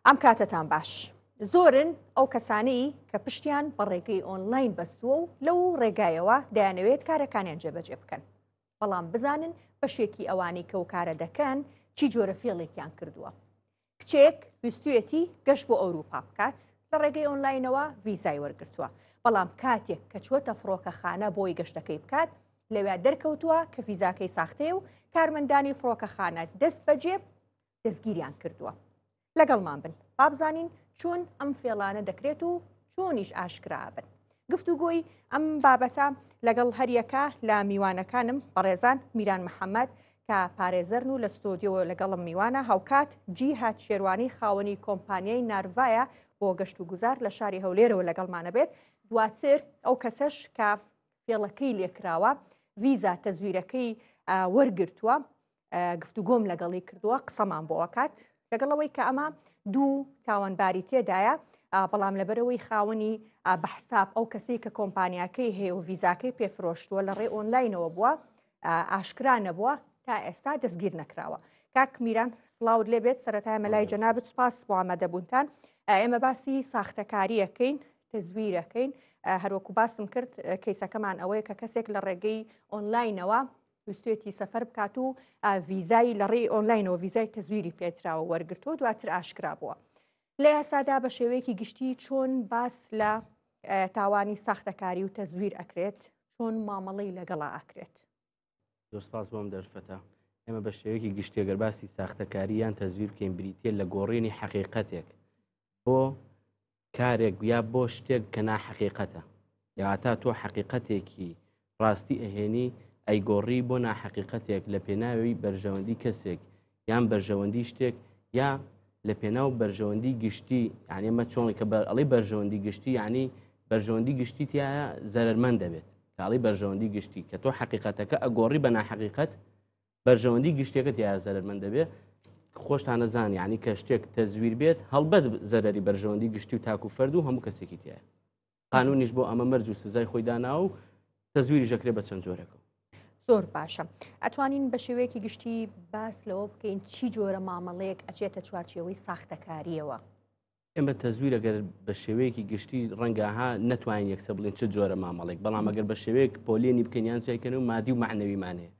ئەم کاتەتان باش. زۆرن ئەو کەسانەی کە پشتیان بە ڕێگەی ئۆنلاین بەستووە و لەو ڕێگایەوە دەیانەوێت کارەکانیان جێبەجێ بکەن. بەڵام بزانن بەشێکی ئەوانەی کە کارە دەکەن چی جۆرە فێڵێکیان کردووە. کچێک ویستویەتی گەشت بۆ ئەوروپا بکات لە ڕێگەی ئۆنلاینەوە ڤیزای وەرگرتووە بەڵام کاتێک کە چووەتە فڕۆکەخانە بۆی گەشتەکەی بکات لەوێ دەرکەوتووە کە ڤیزاکەی ساختەیە و کارمەندانی فڕۆکەخانە دەست بەجێ دەستگیریان کردووە. لەگەڵمان بن با بزانین چۆن ئەم فێڵانە دەکرێت و چۆنیش ئاشکرا بن. گفتوگۆی ئەم بابەتە لەگەڵ هەریەکە لە میوانەکانم بەڕێزان میران محەممەد کە پارێزەرن و لە ستۆدیۆ لەگەڵم میوانە هاوکات جیهاد شێروانی خاوەنی کۆمپانیای نارڤایە بۆ گەشت و گوزار لە شاری هەولێرەوە لەگەڵمانە بێت دواتر ئەو کەسەش کە فێڵەکەی لێکراوە ڤیزا تەزویرەکەی وەرگرتووە گفتوگۆم لەگەڵی کردووە قسەمان بۆ ئەکات لەگەڵ ئەوەی کە ئەمە دوو تاوانباری تێدایە بەڵام لەبەرەوەی خاوەنی بە حساب ئەو کەسەی کە کۆمپانیاکەی هەیە و ڤیزاکەی پێفرۆشتووە لە ڕێ ئۆنلاینەوە بووە ئاشکرا نەبووە تا ئێستا دەستگیر نەکراوە کاک میران سڵاوت لێبێت سەرەتای مەلای جەنابت سپاس بۆ ئامادەبوونتان ئێمە باسی ساختەکاریەکەین تەزویرەکەین هەروەکو باسم کرد کەیسەکەمان ئەوەیە کە کەسێک لە ڕێگەی ئۆنلاینەوە ویستویەتی سەفەر بکات و ڤیزای لە ڕێی ئۆنلاینەوە ڤیزای تەزویری پێدراوە وەرگرتووە دواتر ئاشکرا بووە. لە یاسادا بە شێوەیەکی گشتی چۆن باس لە تاوانی ساختەکاری و تەزویر ئەکرێت چۆن مامەڵەی لەگەڵا ئەکرێت؟ زۆر سپاس بۆم دەرفەتە ئێمە بە شێوەیەکی گشتی گەر باسی ساختەکاری یان تەزویر بکەین بریتە لە گۆڕینی حەقیقەتێک بۆ کارێک یا بۆ شتێک کە ناحەقیقەتە یاتا تۆ حەقیقەتێکی ڕاستی ئەهێنی ئەیگۆڕی بۆ ناحەقیقەتێک لە پێناوی بەرژەوەندی کەسێک یان بەرژەوەندی شتێک یا لە پێناو بەرژەوەندی گشتی یعنی ئەمە چۆنی کە بەر ئەڵی بەرژەوەندی گشتی یعنی بەرژەوەندی گشتی تایە زەرەرمەند دەبێت کاڵی بەرژەوەندی گشتی کە تۆ حەقیقەتەکە ئەگۆڕی بە ناحەقیقەت بەرژەوەندی گشتیەکە تیا زەرەرمەند دەبێ خۆشتان ئەزان یعنی کە شتێک تەزویر بێت هەڵبەت زەرەری بەرژەوەندی گشتی و تاک و فەرد و هەموو کەسێکی تایە قانونیش بۆ ئەمە مەرج و سزای خۆی دانا و تەزویری ژەکرێ بە چەند جۆرەکە. زۆر باشە ئەتوانین بە شێوەیەکی گشتی باس لەوە بکەین چی جۆرە مامەڵەیەک ئەچێتە چوارچێوەی ساختەکاریەوە؟ ئێمە تەزویر ئەگەر بە شێوەیەکی گشتی ڕەنگە ها نەتوانین یەکسە بڵێن چ جۆرە مامەڵێک بەڵام ئەگەر بە شێوەیەک پۆلێنی بکەین یان جایکەن و مادی و معنەویمان هەیە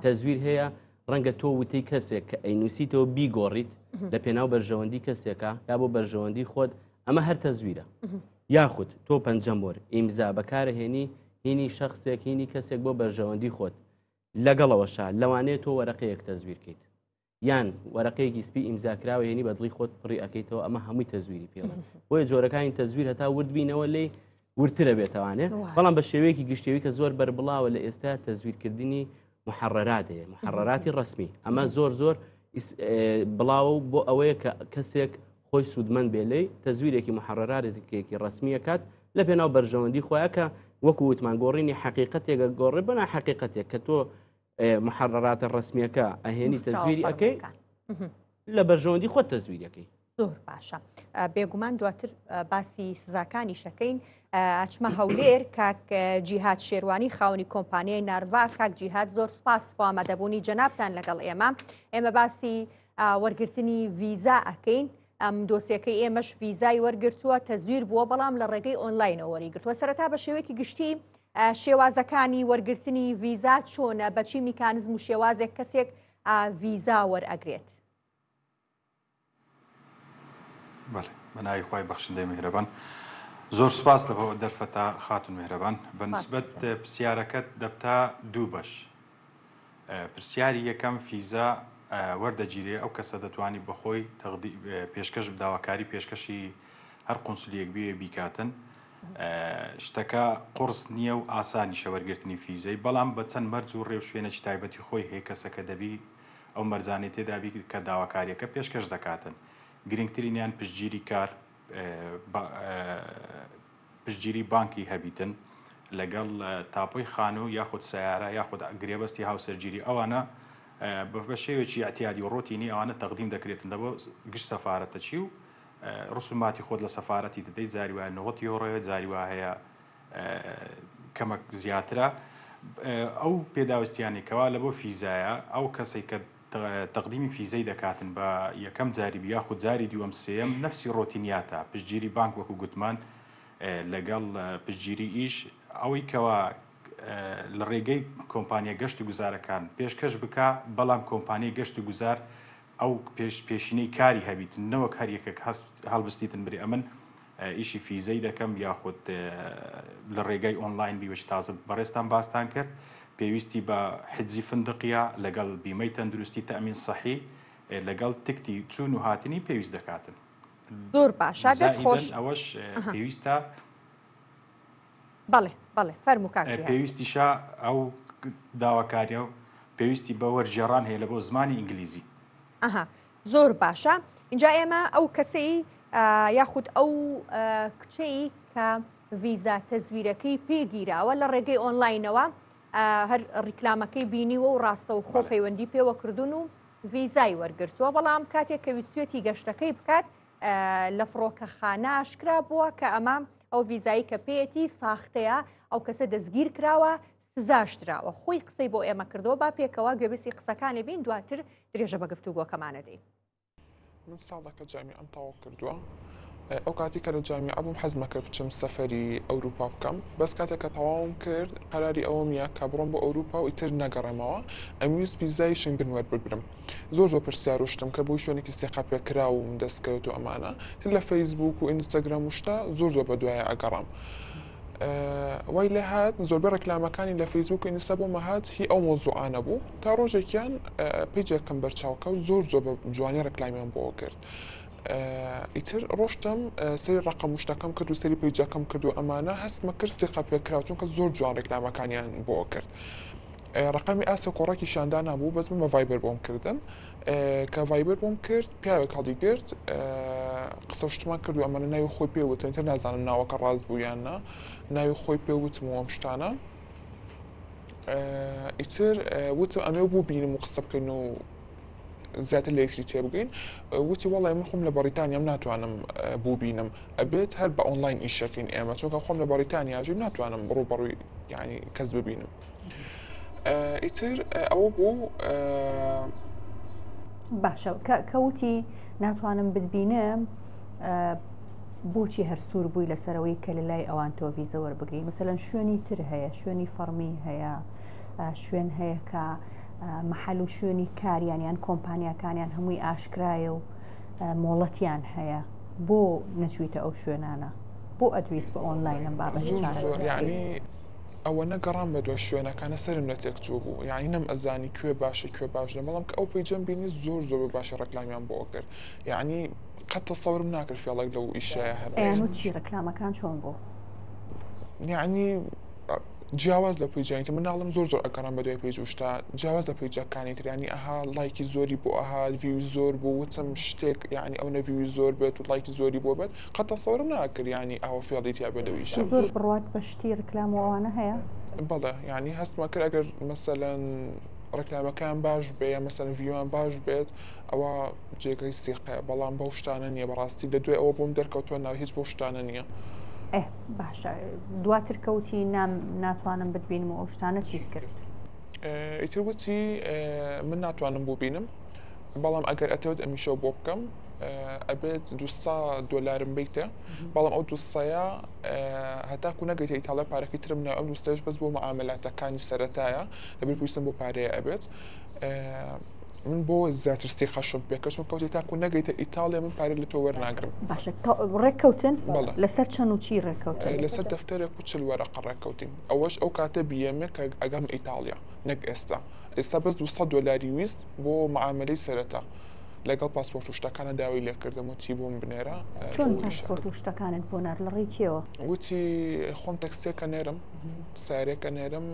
تەزویر هەیە ڕەنگە تۆ وتەی کەسێک کە ئەینوسیتەوە بیگۆڕیت لە پێناو بەرژەوەندی کەسێکە یا بۆ بەرژەوەندی خۆت ئەمە هەر تەزویرە یاخود تۆ پەنجەمۆر ئیمزا بەکارهێنی هینی شخصێک هینی کەسێک بۆ بەرژەوەندی خۆت لەگەڵەوەشا لەوانەیە تۆ وەرەقەیەک تەزویرکەیت یان وەرەقەیەکی سپی ئیمزا کراوە هێنی بە دڵی خۆت پڕی ئەەکەیتەوە ئەمە هەمووی تەزویری پێڵێن بۆیە جۆرەکانی تەزویر هەتا ورد بینەوە لێی ورترە بێتوانێ بەڵام بە شێوەیەکی گشتەوی کە زۆر بەربڵاوە لە ئێستا تەزویرکردنی محڕرات هەیە محڕراتی ڕسمی ئەمە زۆر زۆر بڵاوە و بۆ ئەوەیە کە کەسێک خۆی سوودمەند بێ لێی تەزویرێکی محڕراتێکی ڕسمیەکات لە پێناو بەرژەوەندی خۆیان کە وەکو وتمان گۆڕینی حەقیقەتێکە گۆڕێ بەنا حەقیقەتێک کە تۆ محرراتە ڕسمیەکە ئەهێنی تەزویری ئەەکەی لە بەرژەوەندی خۆت تەزویرەکەی زۆر باشە بێگومان دواتر باسی سزاکانی شەکەین ئەچمە هەولێر کاک جیهاد شێروانی خاوەنی کۆمپانیای نارڤا کاک جیهاد زۆر سپاس بۆ ئامادەبوونی جەنابتان لەگەڵ ئێمە ئێمە باسی وەرگرتنی ڤیزا ئەکەین ئەم دۆسیەکەی ئێمەش ڤیزای وەرگرتووە تەزویر بووە بەڵام لە ڕێگەی ئۆنلاینەوە وەریگرتووە سەرەتا بە شێوەیەکی گشتی شێوازەکانی وەرگرتنی ڤیزا چۆنە بە چی میکانزم و شێوازێک کەسێک ڤیزا وەرئەگرێت؟ بەڵێ بە ناوی خوای بەخشندەی میهرەبان زۆر سوپاس لە دەرفەتە خاتون میهرەبان بە نسبەت پرسیارەکەت دەبتە دوو بەش پرسیاری یەکەم فیزا وەردەگیرێ ئەو کەسە دەتوانی بەخۆی پێشکەش داواکاری پێشکەشی هەر قونسلیەک بێ بیکاتن شتەکە قڕس نییە و ئاسانیشە وەرگرتنی فیزەی بەڵام بە چەند مەرج و ڕێوشوێنێکی تایبەتی خۆی هەیە کەسەکە دەبی ئەو مەرجانەی تێدابی کە داواکاریەکە پێشکەش دەکاتن گرنگترینیان پشتگیری کار پشتگیری بانکی هەبیتن لەگەڵ تاپۆی خانوو یاخود سیارە یاخود گرێبەستی هاوسەرگیری ئەوانە بە شێوێکی اعتیادی و ڕۆتینی ئەوانە تەقدیم دەکرێتن لە بۆ گشت سەفارەتەچی و ڕسوماتی خۆت لە سەفارەتی دەدەیت جاری وایە 90 یۆڕۆیە جاری وا هەیە کەمەک زیاترە ئەو پێداویستیانی کەوا لە بۆ فیزایە ئەو کەسێک کە. تەقدیمی فیزەی دەکاتن بە یەکەم جاری بی یاخود جاری دووەم سێیەم نەفسی ڕۆتینیاتە پشتگیری بانک وەکو گوتمان لەگەڵ پشتگیری ئیش ئەوەی کەوا لە ڕێگەی کۆمپانیا گەشت و گوزارەکان پێشکەش بکا بەڵام کۆمپانیای گەشت و گوزار ئەو پێش پێشینەی کاری هەبیتن نەوەک هەر یەکێک هەڵبستیتن برێ ئەمن ئیشی فیزەی دەکەم یاخود لە ڕێگای ئۆنلاین بی وەکی تازە بەڕێزتان باستان کرد پێویستی بە حجزی فندقیە لەگەڵ بیمەی تەندروستی تەئمین سەحی لەگەڵ تکتی چوون و هاتنی پێویست دەکاتن. زۆر باشە دەست خۆش. زائیدەن ئەوەش پێویستە. بەڵێ بەڵێ فەرموو کاک جیهاد. پێویستیشە ئەو داواکاریە پێویستی بە وەرگێڕان هەیە لە بۆ زمانی ئینگلیزی. ئەها زۆر باشە ئینجا ئێمە ئەو کەسەی یاخود ئەو کچەی کە ڤیزا تەزویرەکەی پێگیراوە لە ڕێگەی ئۆنلاینەوە هەر ڕیکلامەکەی بینیوە و ڕاستە و خۆ پەیوەندی پێوە کردوون و ڤیزای وەرگرتووە بەڵام کاتێک کە ویستویەتی گەشتەکەی بکات لە فڕۆکەخانە ئاشکرا بووە کە ئەمە ئەو ڤیزایی کە پێیەتی ساختەیە ئەو کەسە دەستگیر کراوە سزاش دراوە خۆی قسەی بۆ ئێمە کردەوە با پێکەوە گوێبیستی قسەکانی بین دواتر درێژە بە گفتوگۆکەمانە دەین. من ساڵێکە جامیعەم تەواو کردووە ئەو کاتی کە لە جامیعە بووم حەزمە کرد بچم سەفەری ئەوروپا بکەم بەس کاتێک کە تەواوم کرد قەراری ئەوەم یا کە بڕۆم بۆ ئەوروپا و ئیتر نەگەڕێمەوە ئەمویست ڤیزای شنگن وەربگرم زۆر زۆر پرسیار و شتم کە بۆی شوێنێکی سیقە پێکراوم دەست کەوێت و ئەمانە تر لە فەیسبوک و ئینستاگرام و شتە زۆر زۆر بەدوایە ئەگەڕام وای لێ هات زۆربەی ڕێکلامەکانی لە فەیسبوک و ئینستا بۆم هات هی ئەو مەوزوعانە بوو تا ڕۆژێکیان پەیجێکم بەرچاو کەوت زۆر زۆر بە جوانی ڕێکلامیان بۆ کرد ئیتر ڕۆشتم سەری ڕقم و شتەکەم کرد و سەری پەیجەکەم کرد و ئەمانە هەستمە کرد سیقە پێکراو چونکە زۆر جوان ڕێکلامەکانیان بۆ کرد ڕقەمی ئاسە کۆڕەکیشیان دانابوو بەس من بە ڤایبەر بۆم کردن کە ڤایبەر بۆم کرد پیاوێک هەڵیگرت قسە و شتمان کرد و ئەمانە ناوی خۆی پێ وتن تر نازانم ناوەکە ڕاست بوو یان نا ناوی خۆی پێ وتم و ئەم شتانە ئیتر وتم ئەمێ بوو بینم و قسە بکەین و زیاتر لە یەکتری تێبگەین وتی وەڵی من خۆم لە بەڕیتانیام ناتوانم بوو بینم ئەبێت هەر بە ئۆنلاین ئیشەکەین ئێمە چۆکە خۆم لە بەڕیتانیاژیم ناتوانم ڕووبەڕووی یعنی کەس ببینم ئیتر ئەوە بوو. باشە کەوتی ناتوانم بتبینم بۆچی هەر سوور بووی لەسەرەوەی کە لە لای ئەوان تۆ ڤیزە وەربگری مثلەن شوێنی تر هەیە شوێنی فەڕمی هەیە شوێن هەیە کە محل و شوێنی کاریان یان کۆمپانیاکانیان هەمووی ئاشکرایە و مۆڵەتیان هەیە بۆ نەچوویتە ئەو شوێنانە بۆ ئەدویست بە ئۆنلاین ئەم بابەتە چارەسەر یعنی ئەوەنە گەڕام بەدوای شوێنەکانە سەرم لە تێک چوو بوو یعنی نەم ئەزانی کوێ باشە کوێ باش نیە بەڵام کە ئەو پەیجەم بینی زۆر زۆر بە باشی ڕێکلامیان بۆ ئەکرد یعنی قەت تەسەورم ناکرد فێڵێک لەو ئیشەیە هەبێت. ئەیان و چی ڕێکلامەکان چۆن بوو؟ یعنی جیاواز لە پەیجانی تر مناڵم زۆر زۆر ئەگەڕام بە دوای پەیج و شتا جیاواز لە پەیجەکانی تر یعنی ئەها ڵایکی زۆری بۆ ئەهات ڤیوی زۆر بوو وتم شتێک یعنی ئەو نە ڤیوی زۆر بێت و ڵایکی زۆری بۆ بێت قەت تەسەورم ناکرد یعنی ئەوە فێڵی تیا بێت لەو ئیشە. زۆر بڕوات بە شتی ڕیکلام و ئەوانە هەیە؟ بەڵێ یعنی هەستمە کرد ئەگەر مەسەلەن ڕیکلامەکەیان باش بێ یا مەسەلەن ڤیویان باش بێت ئەوە جێگەی سیقەیە بەڵام بەو شتانە نییە بەڕاستی لە دوای ئەوە بۆم دەرکەوتووە نا هیچ بەو شتانە نییە. ئێ باشە دواتر کەوتی نام ناتوانم بتبینم و ئەو شتانە چیت کرد؟ ئیتر وتی من ناتوانم ببینم بەڵام ئەگەر ئەتەوێت ئەمیشەو بۆ بکەم ئەبێت دوسا دۆلارم بیتێ بەڵام ئەو دوسەیە هەتاکو نەگەیتە ئیتاڵیا پارەکەی ترم ناوێ ئەم دوسەیەش بەس بۆ معاملاتەکانی سەرەتایە لەبەر پێویستم بۆ پارەیە ئەبێت من بۆ زیاتر سیقەشم پێکە چون کەوتی تاکو نەگەیتە ئیتاڵیا من پارە لە تۆ وەرناگرم باشە ڕێککەوتن لەسەر چەند و چی ڕێککەوتن لەسەر دەفتەرێک و چل وەرەقە ڕێککەوتین ئەوەش ئەو کاتە بیەمێ کە ئەگەم ئیتاڵیا نەک ئێستا ئێستا بەس 200 دۆلاری ویست بۆ معاملەی سەرەتا لەگەڵ پاسپۆرت و شتەکانە داوای لێکردم وتی بۆم بنێرە. چۆن پاسپۆرت و شتەکانت بۆ نارد لە ڕێی کێوە؟ وتی خۆم تەکسیەکە نێرم سارێکە نێرم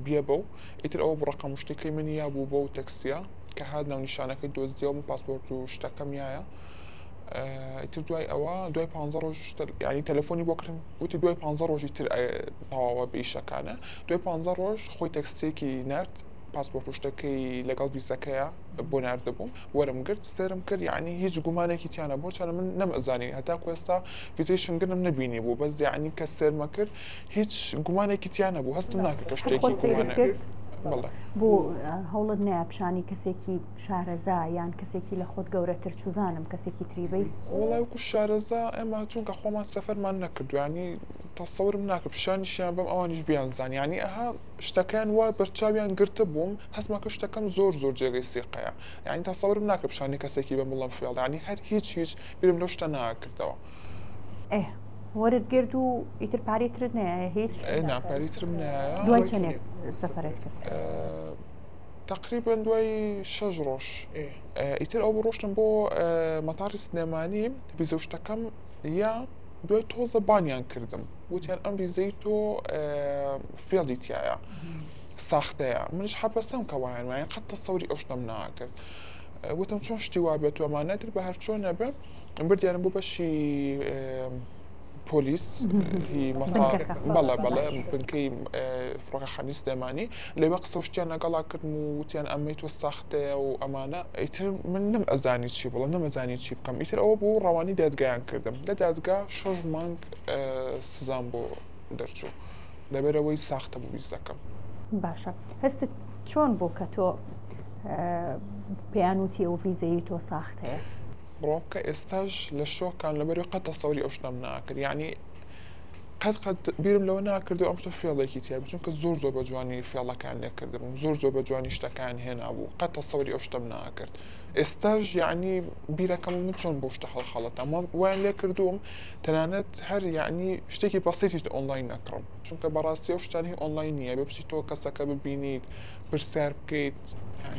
بیە بەو ئیتر ئەوە بوو ڕەقەم و شتەکەی من یابوو بەو تەکسیە کە هات ناونیشانەکەی دۆزیەوە من پاسپۆرت و شتەکەم یایە ئیتر دوای ئەوە دوای پ ڕۆژ ینی تەلەفۆنی بۆ کردم وتی دوای پ ڕۆژی تر تەواوە بە ئیشەکانە دوای پ ڕۆژ خۆی تەکسیەکی نرد پاسپۆرت و شتەکەی لەگەڵ ڤیزەکەیە بۆ ناردبووم وەرم گرت سێرم کرد یعنی هیچ گومانێکی تیانە بۆ چەنە من نەم ئەزانی هەتاکو ئێستا ڤیزەی شنگنم نەبینی بوو بەس یعنی کە سێرمە کرد هیچ گومانێکی تیانە بوو هەستم ناکرد کە شتێکی گومانە. بەڵێ. بۆ هەوڵت نەیا پیشانی کەسێکی شارەزا یان کەسێکی لە خۆت گەورەتر چوزانم کەسێکی تری بەی؟ وەڵای وەکو شارەزا ئێمە چونکە خۆمان سەفەرمان نەکردوە یانی تەسەورم ناکرد پیشانیشیان بەم ئەوانیش بیانزان یانی ئەها شتەکەیان وا بەرچاویان گرتبووم هەستمە کرد شتەکەم زۆر زۆر جێگەی سیقەیە یانی تەسەورم ناکرد پیشانی کەسێکی بەم بڵێم فێڵ یانی هەر هیچ هیچ بیرم لەو شتە ناکردەوە. ئێ وەرت گرت و ئیتر پارەی ترت نەیایە هیچ؟ ئێ نا پارەی ترم نەیایە. دوای چەندێک سەفەرت کرد؟ تەقریبەن دوای شەش ڕۆژ ئیتر ئەو ڕۆشتم بۆ مەتاڕی سلێمانی ڤیزە و شتەکەم یا دوای تۆزە بانیان کردم وتیان ئەم ڤیزەی تۆ فێڵی تایە ساختەیە منیش حەپەسام کە وایان وایان قەت تەسەوری ئەو شتەم ناکرد وتم چۆن شتی وا بێت ئەمانە تر بە هەر چۆن نەبێ بردیانم بۆ بەشی پۆلیس هی مەتار بەڵێ بەڵێ بنکەی فڕۆکەخانی سلێمانی لەوێ قسە و شتیان لەگەڵا کردم و وتیان ئەمەی تۆ ساختەیە و ئەمانە ئیتر من نەم ئەزانی چی بڵێم نەمەزانی چی بکەم ئیتر ئەوە بوو ڕەوانی دادگایان کردم لە دادگا شەش مانگ سزام بۆ دەرچوو لەبەرئەوەی ساختە بوو ویزەکەم. باشە هەستت چۆن بوو کە تۆ پێیان وتی ئەو ڤیزەی تۆ ساختەیە؟ بڕوا بکە ئێستاش لە شۆکام لەبەرئەوەی قەت تەسەوری ئەو شتەم ناکرد یعنی قەت قەت بیرم لەوە ناکردەوە ئەم شتە فێڵێکی تیا بێت چونکە زۆر زۆر بە جوانی فێڵەکان لێکردبووم زۆر زۆر بە جوانی شتەکان هێنابوو قەت تەسەوری ئەو شتەم ناکرد ئێستاش یعنی بیرەکەم من چۆن بۆ شتە هەڵخەڵەتام وایان لێ کردووم تەنانەت هەر یعنی شتێکی بەسیتیش لە ئۆنلاین نەکڕم چونکە بەڕاستی ئەو شتانە هی ئۆنلاین نییە بێ بچیت تۆ کەسەکە ببینیت پرسیار بکەیت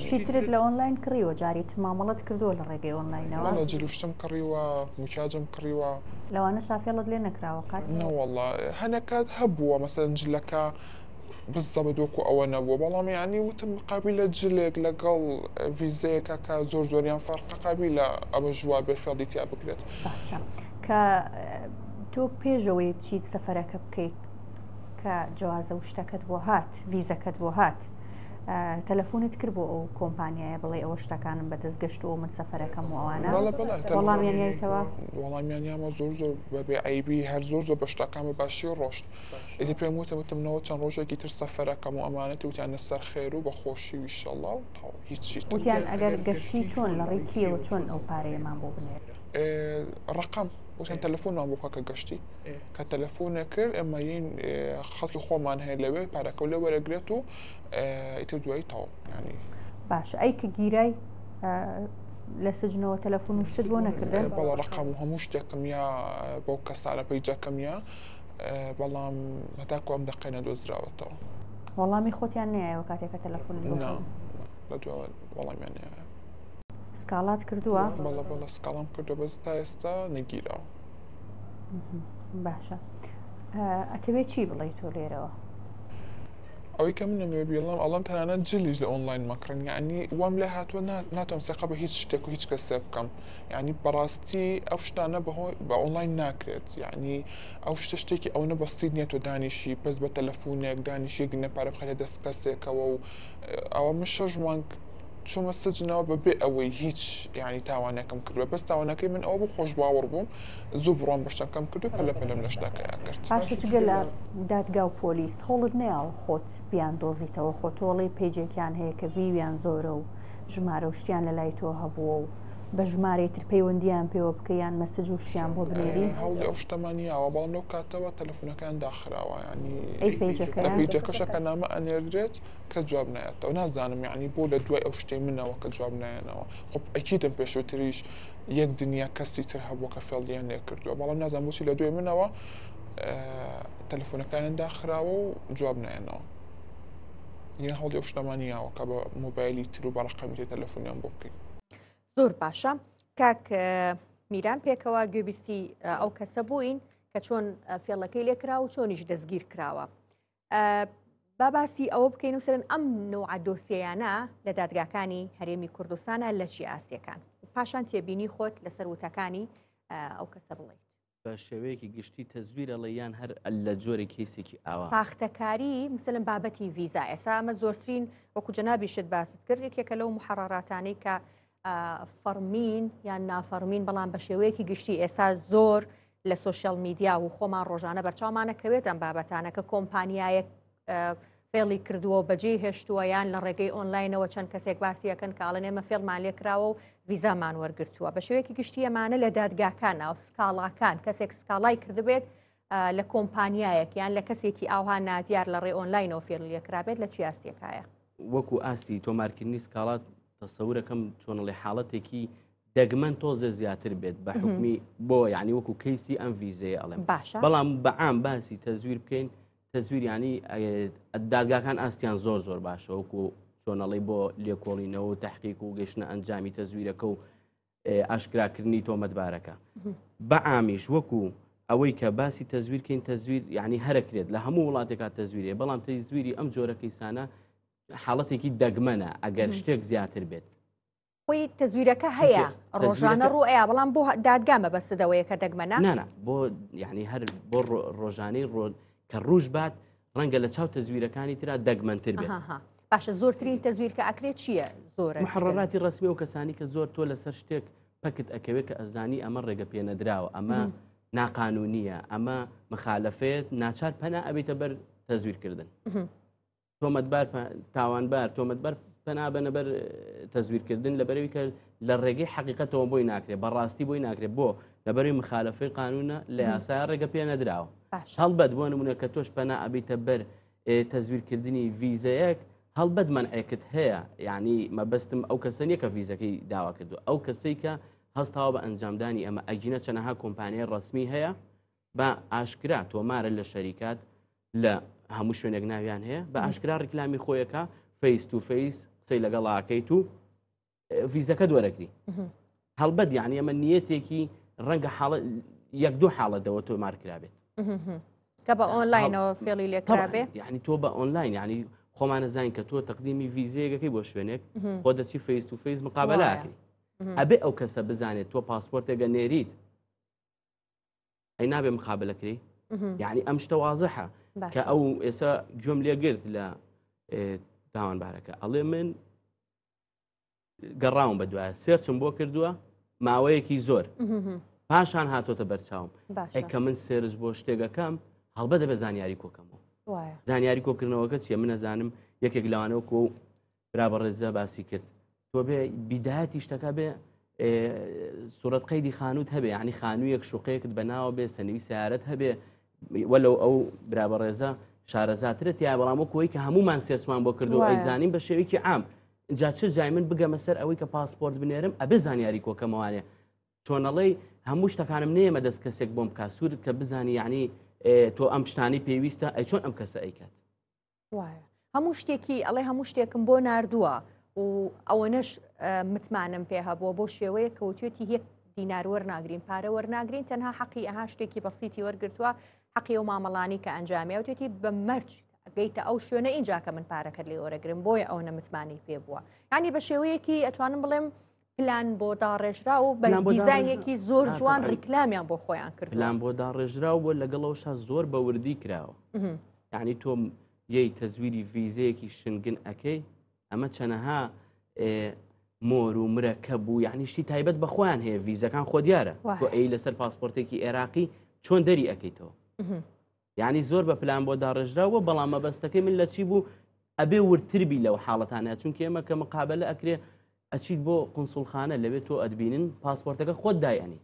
شتی ترت لە ئۆنلاین کڕیوە جاری تر مامەڵەت کردووە لە ڕێگەی ئۆنلاینەوە؟ وەڵا جل و شتم کڕیوە مکیاجم کڕیوە. لەوانەشا فێڵت لێ نەکراوە قەت؟ نەوەڵا هەنێک کات هەبووە مەسەلەن جلەکە بزەبت وەکو ئەوە نەبووە بەڵام یانی وتم قابیلە جلێک لەگەڵ ڤیزەیەکە کە زۆر زۆریان فەرقە قابیلە ئەوەش وا بێ فێڵی تیا بکرێت. باشە کە تۆ پێشەوەی بچیت سەفەرەکە بکەیت کە جوازە و شتەکەت بۆ هات ڤیزەکەت بۆ هات تەلەفۆنت کرد بۆ ئەو کۆمپانیایە بڵێ ئەوە شتەکانم بەدەست گەشتووە من سەفەرەکەم و ئەوانە وەڵامیان یایتەوە؟ وەڵامیان یامە زۆر زۆر بەبێ عەیبی هەر زۆر زۆر بە شتەکان بە باشی ڕۆشت ئیدی پێم وتم وتم نەوە چەند ڕۆژێکی تر سەفەرەکەم و ئەمانەتی وتیان لەسەر خێر و بە خۆشی و ئیشەڵا و تەواو هیچی تر. وتیان ئەگەر گەشتی چۆن لە ڕێی کێوە چۆن ئەو پارەیەمان بۆ بنێرە؟ ڕەقەم وتیان تەلەفۆنمان بۆ بکە کە گەشتی کە تەلەفۆنێک کرد ئێمە یین خەڵکی خۆمان هەیە لەوێ پارەکە لێ وەرەگرێت و ئیتر دوایی تەواو یانی. باشە ئەی کە گیرای لە سجنەوە تەلەفۆن و شتت بۆ نەکردن؟ بەڵێ ڕەقەم و هەموو شتێکم یا بەو کەسانە پەیجەکەم یا بەڵام هەتاکو ئەم دەقەی نەدۆزراوەتەوە. وەڵامی خۆتیان نەیایەوە کاتێک کە تەلەفۆنت بۆ نا لە دواوە وەڵامیان نەیایەوە. سکاڵات کردووە؟ بەڵێ بەڵێ سکاڵام کردووە بەس تا ئێستا نەگیراوە. باشە ئەتەوێ چی بڵێی تۆ لێرەوە؟ ئەوەی کە من ئەمەوێ بیڵێم ئەڵێم تەنانەت جلیش لە ئۆنلاین مەکڕن یعنی وام لێ هاتووە ناتوانم سێقە بە هیچ شتێک و هیچ کەسێ بکەم یعنی بەڕاستی ئەو شتانە بەهۆی بە ئۆنلاین ناکرێت یعنی ئەو شتە شتێکی ئەوەنە بەسیت نییە تۆ دانیشی بەس بە تەلەفونێک دانیشی یەک دینە پارە بخەیتە دەست کەسێکەوە و ئەوە من شەش مانگ چوومە سجنەوە بەبێ ئەوەی هیچ یعنی تاوانێکم کردبێ بەس تاوانەکەی من ئەوە بوو خۆشباوەڕ بووم زوو بڕوام بە شتەکەم کرد و پەلە پەلەم لە شتەکەیا کرد. باشە جگە لە دادگا و پۆلیس هەوڵت نەیاوە خۆت بیاندۆزیتەوە خۆ تۆ ئەڵێی پەیجێکیان هەیە کە ڤیویان زۆرە و ژمارە و شتیان لە لای تۆ هەبووە و بە ژمارەی تر پەیوەندییان پێوە بکەی یان مەسج و شتیان بۆ بنێری؟ هەوڵی ئەو شتەمان یاوە بەڵام لەو کاتەوە تەلەفۆنەکەیان داخراوە یانی ئەی پەیجەکەیان؟ لە پەیجەکەشە کە نامە ئەنێردرێت کەس جواب نایەتەوە نازانم یانی بۆ لە دوای ئەو شتەی منەوە کە جواب نایەنەوە خۆ ئەکیدم پێشووتریش یەک دنیا کەسی تر هەبووە کە فێڵیان لێ کردووە بەڵام نازانم بۆچی لە دوای منەوە تەلەفۆنەکانیان داخراوە و جواب نایەنەوە یان هەوڵی ئەو شتەمان یاوە کە بە مۆبایلی تر و بە ڕقەمی تر تەلەفۆنیان بۆ بکەین. زۆر باشە کاک میران پێکەوە گوێبیستی ئەو کەسە بووین کە چۆن فێڵەکەی لێکرا و چۆنیش دەستگیر کراوە. با باسی ئەوە بکەین و سەرن ئەم نوعە دۆسیەیانە لە دادگاکانی هەرێمی کوردستانە لە چی ئاستەکان پاشان تێبینی خۆت لەسەر وتەکانی ئەو کەسە بڵیت. بە شێوەیەکی گشتی تەزویر ئەڵێ یان هەر لە جۆرێک کەیسێکی ئاوا؟ ساختەکاری مثلەن بابەتی ڤیزا ئێسا ئەمە زۆرترین وەکو جەنابیشت باست کرد یەکێکە لەو محەڕەراتانەی کە فەڕمین یان نافەڕمین بەڵام بە شێوەیەکی گشتی ئێستا زۆر لە سۆشیال میدیا و خۆمان ڕۆژانە بەرچاومانەکەوێت ئەم بابەتانە کە کۆمپانیایەک. فێڵی کردووە و بەجێی هێشتووە یان لە ڕێگەی ئۆنلاینەوە چەند کەسێک باسی ئەکەن کە ئەڵێن ئێمە فێڵمان لێ کراوە و ڤیزامان وەرگرتووە. بە شێوەیەکی گشتی ئەمانە لە دادگاکان و سکاڵاکان کەسێک سکاڵای کردبێت لە کۆمپانیایەک یان لە کەسێکی ئاوها نادیار لە ڕێ ئۆنلاینەوە فێڵی لێکرابێت لە چی ئاستێکایە؟ وەکو ئاستی تۆمارکردنی سکاڵا تەسەورەکەم چۆنڵێ حاڵەتێکی دەگمەن تۆزێ زیاتر بێت بە حکومی بۆ یعنی وەکو کەیسی ئەم ڤیزەیە ئەڵێم باشە بەڵام بەعام باسی تەزویر بکەین تەزویر یانی دادگاکان ئاستیان زۆر زۆر باشە وەکو چۆنەڵی بۆ لێکۆڵینەوە و تحقیق و گەشتە ئەنجامی تەزویرەکە و ئاشکراکردنی تۆمەتبارەکە بەعامیش وەکو ئەوەی کە باسی تەزویرکەین تەزویر یعنی هەرەکرێت لە هەموو وڵاتێکا تەزویرێ بەڵام تەزویری ئەم جۆرە کەیسانە حاڵەتێکی دەگمەنە ئەگەر شتێک زیاتر بێت خۆی تەزویرەکە هەیە ڕۆژانە ڕوو ئەیا بەڵام بۆ دادگا مەبەستدەوەیە کە دەگمەنە نانا بۆ یعنی هەر بۆ ڕۆژانەی ڕۆ کە ڕوژ بات ڕەنگە لە چاو تەزویرەکانی ترا دەگمەنتر بێت باشە زۆرترین تەزویر کە ئەکرێت چییە؟ زۆر محڕراتی ڕسمی و کەسانی کە زۆر تۆ لەسەر شتێک پەکت ئەکەوێت کە ئەزانی ئەمە ڕێگە پێنەدراوە ئەمە ناقانونیە ئەمە مخالفێت ناچار پەنا ئەبیتە بەر تەزویرکردن تۆمەتبار تاوانبار تۆمەتبار پەنا بەنە بەر تەزویرکردن لەبەرەوەی کە لە ڕێگەی حەقیقەتەوە بۆی ناکرێت بەڕاستی بۆی ناکرێت بۆ لەبەروی مخالفەی قانونە لە یاسای ڕێگە پێ نەدراوە هەڵبەت بۆ نمونە کە تۆش پەنا ئەبیتە بەر تەزویرکردنی ڤیزەیەک هەڵبەت مەنعێکت هەیە یعنی مەبەستم ئەو کەسە نییە کە ڤیزەکەی داوا کردو ئەو کەسەی کە هەستاوە بە ئەنجامدانی ئەمە ئەگینە چەنەها کۆمپانیای ڕسمی هەیە بە ئاشکرا تۆمارە لە شەریکات لە هەموو شوێنێک ناویان هەیە بە ئاشکرا ڕیکلامی خۆیەکە face to face قسەی لەگەڵاکەیت و ڤیزەکە دوەرەگری هەڵبەت یعنی ئەمە نیەتێکی ڕەنگە حاڵەت یەک دوو حاڵەتەوە تۆمار کرابێت کە بە ئۆنلاینەوە فێڵی لێکرابێ یعنی تۆ بە ئۆنلاین یعنی خۆمانە زانین کە تۆ تەقدیمی ڤیزەیەکەکەی بۆ شوێنێک خۆ دەچی face to face مقابلەکەی ئەبێ ئەو کەسە بزانێت تۆ پاسپۆرتێکە نێریت ئەی نابێ مقابلە کری یعنی ئەم شتە وازحە کە ئەو ئێستا گوێم لێگرت لە تاوانبارەکە ئەڵێ من گەڕاوم بە دوایە search م بۆ کردووە ماوەیەکی زۆر پاشان هاتۆتە بەرچاوم کە من search بۆ شتێکەکەم هەڵبە دەبێ زانیاری کۆکەمەوە زانیاری کۆکردنەوەکە چیە من نەزانم یەکێک لەوانەوە کۆ برا بەڕێزە باسی کرد تۆ بێ بیدایەتی شتەکە بێ سوورەت قەیدی خانووت هەبێ ینی خانوویەک شوقەیەکت بەناوە بێ سەنوی سیارەت هەبێ وەلو ئەو برا بەڕێزە شارەزاترە تیا بەڵام وەکۆی کە هەمومان search مان بۆ کردو ئەیزانین بە شێوەیەکی عام جا چ جای من بگەمە سەر ئەوەی کە پاسپۆرت بنێرم ئەبێ زانیاری کۆکەمەوانێ چۆنەڵی هەموو شتەکانم نێمە دەست کەسێک بۆم بکات سوور کە بزانی یعنی تۆ ئەم شتانی پێویستە ئەی چۆن ئەم کەسە ئەیکات وایە هەموو شتێکی ئەڵێ هەموو شتێکم بۆ ناردووە و ئەوەنەش متمانەم پێ هەبووە بۆ شێوەیە کەوتوێتی یەک دینار وەرناگرین پارە وەرناگرین تەنها حەقی ئەها شتێکی بەسیتی وەرگتووە حەقی و مامەڵانی کە ئەنجامیاوتێتی بە مەرج گەیتە ئەو شوێنە اینجا کە من پارەکەت لێ وەرەگرم بۆیە ئەو نەمتمانی پێ بووە ینی بە شێوەیەکی ئەتوانم بڵێم پلان بۆ داڕێژرا و بە دیزاینێکی زۆر جوان ڕیکلامیان بۆ خۆیان کرد پلان بۆ داڕێژرا و بۆ لەگەڵەوەشا زۆر بە وردی کراوە یعنی تۆ یەی تەزویری ڤیزەیەکی شنگن ئەەکەی ئەمە چەنەها مۆر و مرەکە بوو یعنی شتی تایبەت بە خۆیان هەیە ڤیزەکان خۆ دیارە تۆ ئەی لەسەر پاسپۆرتێکی عێراقی چۆن دەری ئەەکەیتەوە یانی زۆر بە پلان بۆ داڕێژراوە بەڵام مەبەستەکەی من لە چی بوو ئەبێ وردتربی لەو حاڵەتانە چونکە ئێمە کە مقابلە ئەکرێ ئەچیت بۆ قنسوڵخانە لەوێ تۆ ئەدبینن پاسپۆرتەکە خۆت دایئەنیت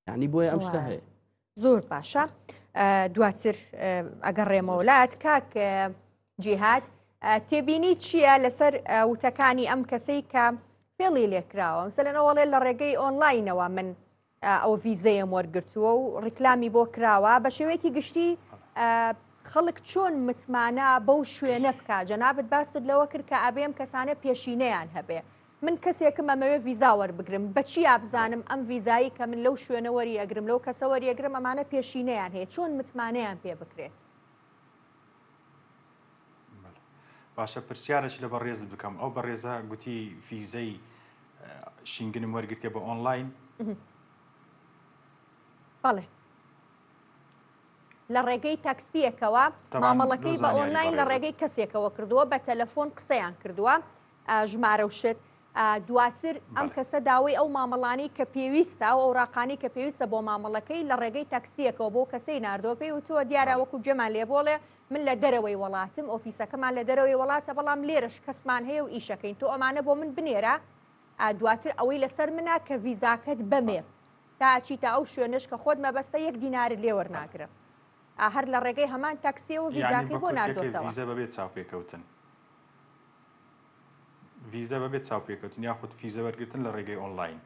یعنی بۆیە ئەم شتە هەیە زۆر باشە دواتر ئەگەڕێمەوە لات کاک جیهاد تێبینی چییە لەسەر وتەکانی ئەم کەسەی کە فێڵی لێکراوە مەسەلەن ئەوەڵێ لە ڕێگەی ئۆنلاینەوە من ئەو ڤیزەیەم وەرگرتووە و ڕیکلامی بۆ کراوە بە شێوەیەکی گشتی خەڵک چۆن متمانە بەو شوێنە بکە جەنابەت باست لەوە کرد کە ئەبێم کەسانە پێشینەیان هەبێ من کەسێکم ئەمەوێ ڤیزا وەربگرم بەچیا بزانم ئەم ڤیزایی کە من لەو شوێنە وەری ئەگرم لەو کەسە وەریەگرم ئەمانە پێشینەیان هەیە چۆن متمانەیان پێ بکرێت باشە پرسیارێک لە بەڕێزت بکەم ئەو بەڕێزە گوتی فیزەی شینگنم وەرگرتێ بە ئۆنلاین بەڵێ لە ڕێگەی تاکسیەکەوە مامەڵەکەی بە ئۆنلاین لە ڕێگەی کەسێکەوە کردووە بە تەلەفۆن قسەیان کردووە ژمارە و شت دواتر ئەم کەسە داوای ئەو مامەڵانی کە پێویستە و ئەوراقانی کە پێویستە بۆ مامەڵەکەی لە ڕێگەی تاکسیەکەوە بۆ کەسەی ناردووە پێی وتووە دیارە وەکو گوێمان لێ بۆڵێ. من لە دەرەوەی وەڵاتم، ئۆفیسەکەمان لە دەرەوەی وەڵاتە، بەڵام لێرەش کەسمان هەیە و ئیشەکەین، تۆ ئەمانە بۆ من بنێرە، دواتر ئەوەی لەسەر منە کە ڤیزاکەت بەمێ تا ئەچیتە ئەو شوێنەش کە خۆت مەبەستە یەک دینارت لێ وەرناگرم. هەر لە ڕێگەی هەمان تاکسیەوە ڤیزاکەی بۆ ناردۆتەوە. ڤیزە بەبێ چاوپێکەوتن. ڤیزە بەبێ چاوپێکەوتن یاخود فیزە وەرگرتن لە ڕێگەی ئۆنلاین.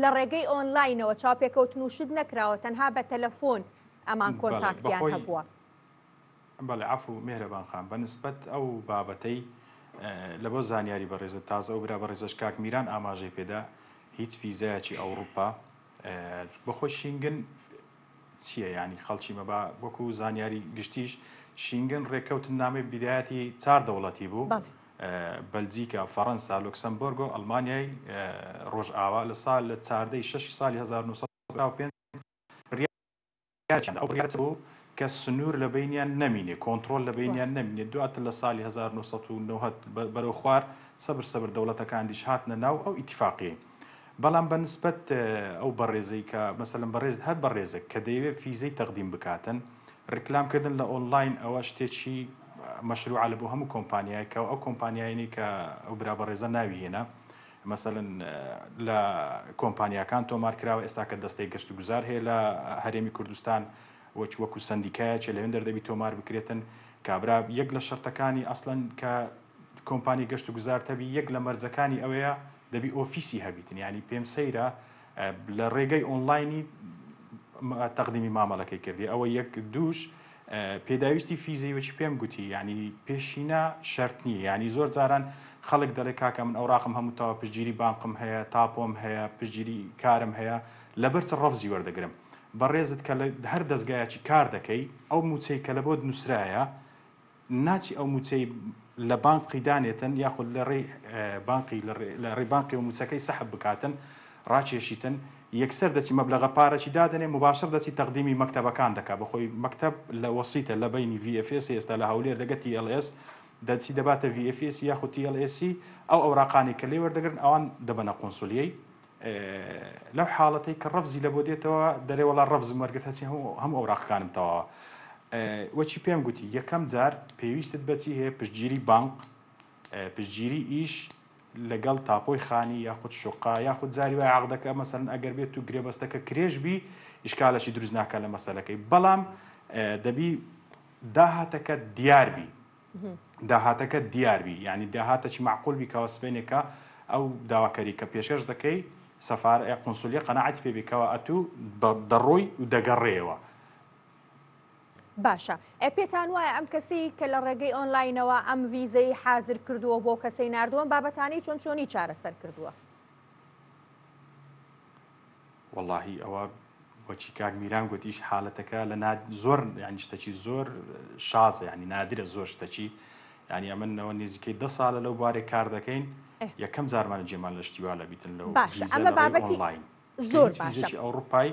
لە ڕێگەی ئۆنلاینەوە چاوپێکەوتن و شت نەکراوە تەنها بە تەلەفۆن ئەمان کۆنتاکتیان هەبووە. بەڵێ عەفو میهرەبان خان بە نسبەت ئەو بابەتەی لە بۆ زانیاری بەڕێزت تازە ئەو برا بەڕێزەش کاک میران ئاماژەی پێدا هیچ فیزایەکی ئەوڕوپا بەخۆی شینگن چییە ینی خەڵکی مەبا وەکو زانیاری گشتیش شینگن ڕێککەوتن نامەی بیدایەتی چار دەوڵەتی بوو بەلجیکا، فەڕەنسا، لوکسەمبۆرگ و ئەڵمانیای ڕۆژئاوا لە سال لە چاردەی شەشی ساڵی 1995 بڕیاریان دا، ئەو بڕیارە چ بوو کە سنوور لە بەینیان نەمینێ، کۆنتڕۆل لە بەینیان نەمینێ، دواتر لە ساڵی 1990 بەرەو خوار سەبر سەبر دەوڵەتەکان دیش هاتنە ناو ئەو ئیتیفاقیەی. بەڵام بە نسبەت ئەو بەڕێزەی کە مەسەلەن بەڕێز هەر بەڕێزێک کە دەیەوێ فیزەی تەقدیم بکاتن، ڕیکلام کردن لە ئۆنلاین ئەوە شتێکی مەشروعە لە بۆ هەموو کۆمپانیایەک کە ئەو کۆمپانیایەنی کە ئەو برا بەڕێزە ناوی هێنا مەسەلەن لە کۆمپانیاکان تۆمار کراوە ئێستا کە دەستەی گەشت و گوزار هەیە لە هەرێمی کوردستان وەک وەکو سەندیکایەکێ لەوێن دەردەبی تۆمار بکرێتن کابرا یەک لە شەرتەکانی ئەسڵەن کە کۆمپانی گەشت و گوزار تەبی یەک لە مەرجەکانی ئەوەیە دەبی ئۆفیسی هەبیتن یانی پێم سەیرە لە ڕێگەی ئۆنلاینی تەقدیمی مامەڵەکەی کردی ئەوە یەک دووش پێداویستی فیزەی وەکی پێم گوتی یعنی پێشینە شەرت نییە یعنی زۆر جاران خەڵک دەڵێ کاکە من ئەوراقم هەموو تەوا پشتگیری بانقم هەیە تاپۆم هەیە پشتگیری کارم هەیە لەبەر چ ڕەفزی وەردەگرم بەڕێزت کە لە هەر دەستگایەکی کار دەکەی ئەو موچەی کە لە بۆت نووسرایە ناچی ئەو موچەی لە بانقی دانێتن یاخود لە ڕێی بانقی لە ڕێی بانقی و موچەکەی سەحب بکاتن ڕاکێشیتن یەکسەر دەچی مەبلەغە پارەکی دادەنێ مباشر دەچی تەقدیمی مەکتەبەکان دەکا بەخۆی مەکتەب لە وەسیتە لە بەینی VFS ئێستا لە هەولێر لەگە TLS دەچی دەباتە VFS یاخود TLS ئەو ئەوراقانەی کە لێ وەردەگرن ئەوان دەبەنە قونسولیەی لەو حاڵەتەی کە ڕەفزی لە بۆ دێتەوە دەرێ وەڵا ڕەفزم وەرگرت هەچی هەموو ئەوراقەکانم تەواوە وەچی پێم گوتی یەکەم جار پێویستت بەچی هەیە پشتگیری بانق پشتگیری ئیش لەگەڵ تاپۆی خانی یاخود شوقا یاخود جاری وای عقدەکە مەسەن ئەگەر بێت و گرێبەستەکە کرێش بی ئیشکالەشی دروست ناکە لە مەسەلەکەی بەڵام دەبی داهاتەکە دیار بی داهاتەکەت دیار بی یانی داهاتەکی مەعقول بی کەوا سبەینێکە ئەو داواکەری کە پێشکەش دەکەی سەفار قونسولیە قەناعەتی پێ بی کەوا ئەتوو دەڕۆی و دەگەڕێیەوە. باشە ئێ پێتان وایە ئەم کەسەی کە لە ڕێگەی ئۆنلاینەوە ئەم ڤیزەی حازر کردووە بۆ کەسەی ناردووە ئەم بابەتانەی چۆن چۆنی چارەسەر کردووە؟ وەڵاهی ئەوە وەکی کاک میران گوتیش حالەتەکە لە ناد زۆر یعنی شتەکی زۆر شازە یعنی نادرە زۆر شتەکی یعنی ئەمنەوە نزیکەی دە ساڵە لەو بارێک کار دەکەین یەکەم جارمانە جێمان لە شتی وا لە بیتن لەو باشە ئەمە بابەتی زۆر باشە ئەوروپای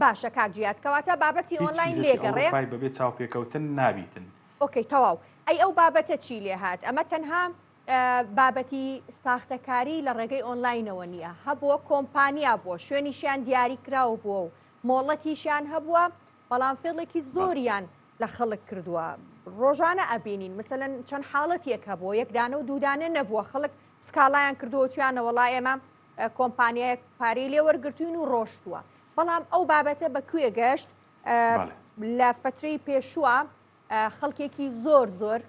باشە کاک جیاد کەواتە بابەتی ئۆنلاین لێگەڕێ بەبێ چاوپێکەوتن نابیتن okay تەواو ئەی ئەو بابەتە چی لێ هات ئەمە تەنها بابەتی ساختەکاری لە ڕێگەی ئۆنلاینەوە نییە، هەبووە کۆمپانیا بووە، شوێنیشیان دیاریکراو بووە و مۆڵەتیشیان هەبووە، بەڵام فێڵێکی زۆریان لە خەڵک کردووە. ڕۆژانە ئەبینین مثلەن چەند حاڵەتێک هەبووە، یەک دانە و دوو دانە نەبووە، خەڵک سکاڵایان کردووە وتویانە وەڵا ئێمە کۆمپانیایەک پارەی لێ وەرگرتووین و ڕۆشتووە. بەڵام ئەو بابەتە بە کوێ گەشت؟ لە فەترەی پێشووە خەڵکێکی زۆر زۆر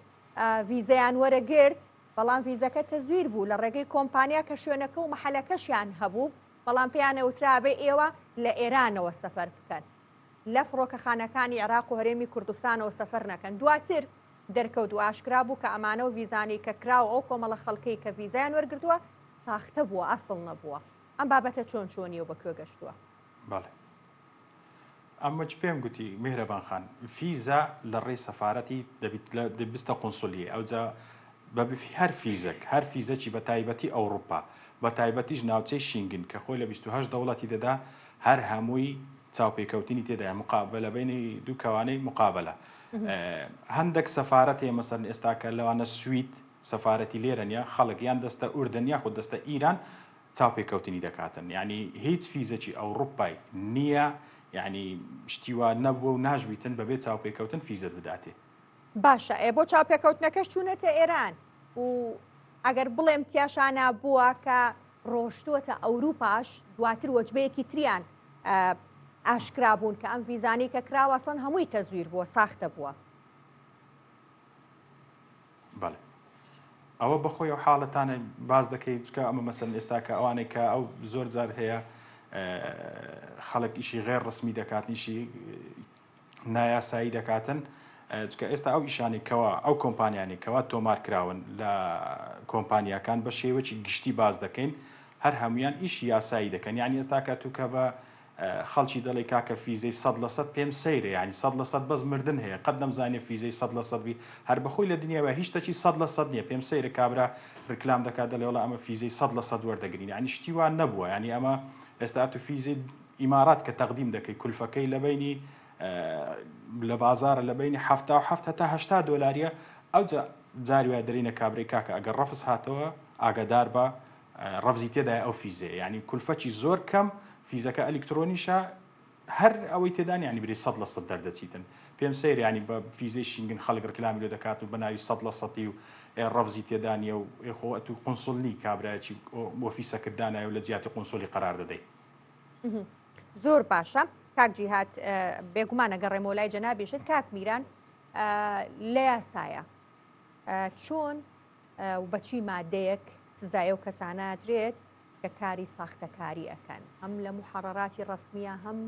ڤیزەیان وەرەگرت، بەڵام ڤیزەکە تەزویر بوو لە ڕێگەی کۆمپانیا کە شوێنەکە و مەحەلەکەشیان هەبوو، بەڵام پێیان ئەوترا ئەبێ ئێوە لە ئێرانەوە سەفەر بکەن، لە فڕۆکەخانەکانی عێراق و هەرێمی کوردستانەوە سەفەر نەکەن. دواتر دەرکەوت و ئاشکرا بوو کە ئەمانە و ڤیزانەی کە کراوە ئەو کۆمەڵە خەڵکەی کە ڤیزایان وەرگرتووە ساختە بووە، ئەسڵ نەبووە. ئەم بابەتە چۆن چۆنیە و بە کوێ گەشتووە؟ بەڵێ. ئەمەچ پێم گوتی میهرەبان خان فیزە لە ڕێی سەفارەتی دەبیت لە دەبستە قونسولیە ئەوجا بە هەر فیزەک هەر فیزەکی بە تایبەتی ئەوڕوپا بە تایبەتیش ناوچەی شینگن کە خۆی لە 28 دەوڵەتی دەدا هەر هەمووی چاوپێکەوتنی تێدایە مقابلە بینی دوو کەوانەی مقابلە هەندێک سەفارەت هەیە مەسەن ئێستا کە لەوانە سوید سەفارەتی لێرە نیە خەڵک یان دەستە ئوردن یاخود دەستە ئیران. چاوپێکەوتنی دەکاتن یعنی هیچ فیزەکی ئەوڕوپای نییە یعنی شتی وا نەبووە و ناشبیتن بەبێ چاوپێکەوتن فیزەت بداتێ. باشە ئێ بۆ چاوپێکەوتنەکەش چوونەتە ئێران و ئەگەر بڵێم تیاشانا بووە کە ڕۆشتووەتە ئەوروپاش دواتر وەجبەیەکی تریان ئاشکرا بوون کە ئەم ڤیزانەی کە کراوە ئەسڵەن هەمووی تەزویر بووە ساختە بووە. بەڵێ ئەوە بەخۆی ئەو حاڵەتانە باز دەکەیت چکە ئەمە مەسەن ئێستا کە ئەوانەی کە ئەو زۆر جار هەیە خەڵک ئیشی غێر ڕسمی دەکات ئیشی نایاسایی دەکاتن چکە ئێستا ئەو ئیشانی کەوا ئەو کۆمپانیانی کەوا تۆمار کراون لە کۆمپانیاکان بە شێوەکی گشتی باز دەکەین هەر هەمویان ئیشی یاسایی دەکەن یعنی ئێستا کە تو کە بە خەڵکی دەڵێ کاکە فیزەی سەد لە سەد پێم سەیرە یانی سەد لە سەد بەس مردن هەیە قەت نەمزانیە فیزەی سەد لە سەد بی هەر بەخۆی لە دنیاوە هیچ شتەکی سەد لە سەد نیە پێم سەیرە کابرا ڕیکلام دەکات دەڵێ وەڵا ئەمە فیزەی سەد لە سەد وەردەگرین یانی شتی وا نەبووە یانی ئەمە ئێستا ئەتو فیزەی ئیمارات کە تەقدیم دەکەی کولفەکەی لە بینی لە بازارە لە بینی 77 هەتا 80 دۆلاریە ئەو جاری وایە دەرینە کابرای کاکە ئەگەر ڕەفز هاتەوە ئاگادار بە ڕەفزی تێدایە ئەو فیزەیە یانی کولفەکی زۆر کەم فیزەکە ئەلیکترۆنیشە هەر ئەوەی تێدان ینی بری سەد لە سەد دەردەچیتن پێم سەیر ینی بە فیزەی شینگن خەڵک ڕکلامی لێ دەکات و بە ناوی سەد لە سەدی و ڕەفزی تێدانە و خۆ ئەتو قونسڵ نی کابرایەکی ئۆفیسەکەت دانایە و لە جیاتی قونسڵی قەرار دەدەی. زۆر باشە کاک جیهاد بێگومان ئەگەڕێمەوە لای جەنابیشت کاک میران لە یاسایە چۆن و بە چی مادەیەک سزای ئەو کەسانە ئەدرێت کە کاری ساختەکاری ئەکەن هەم لە محەڕەراتی ڕەسمیە هەم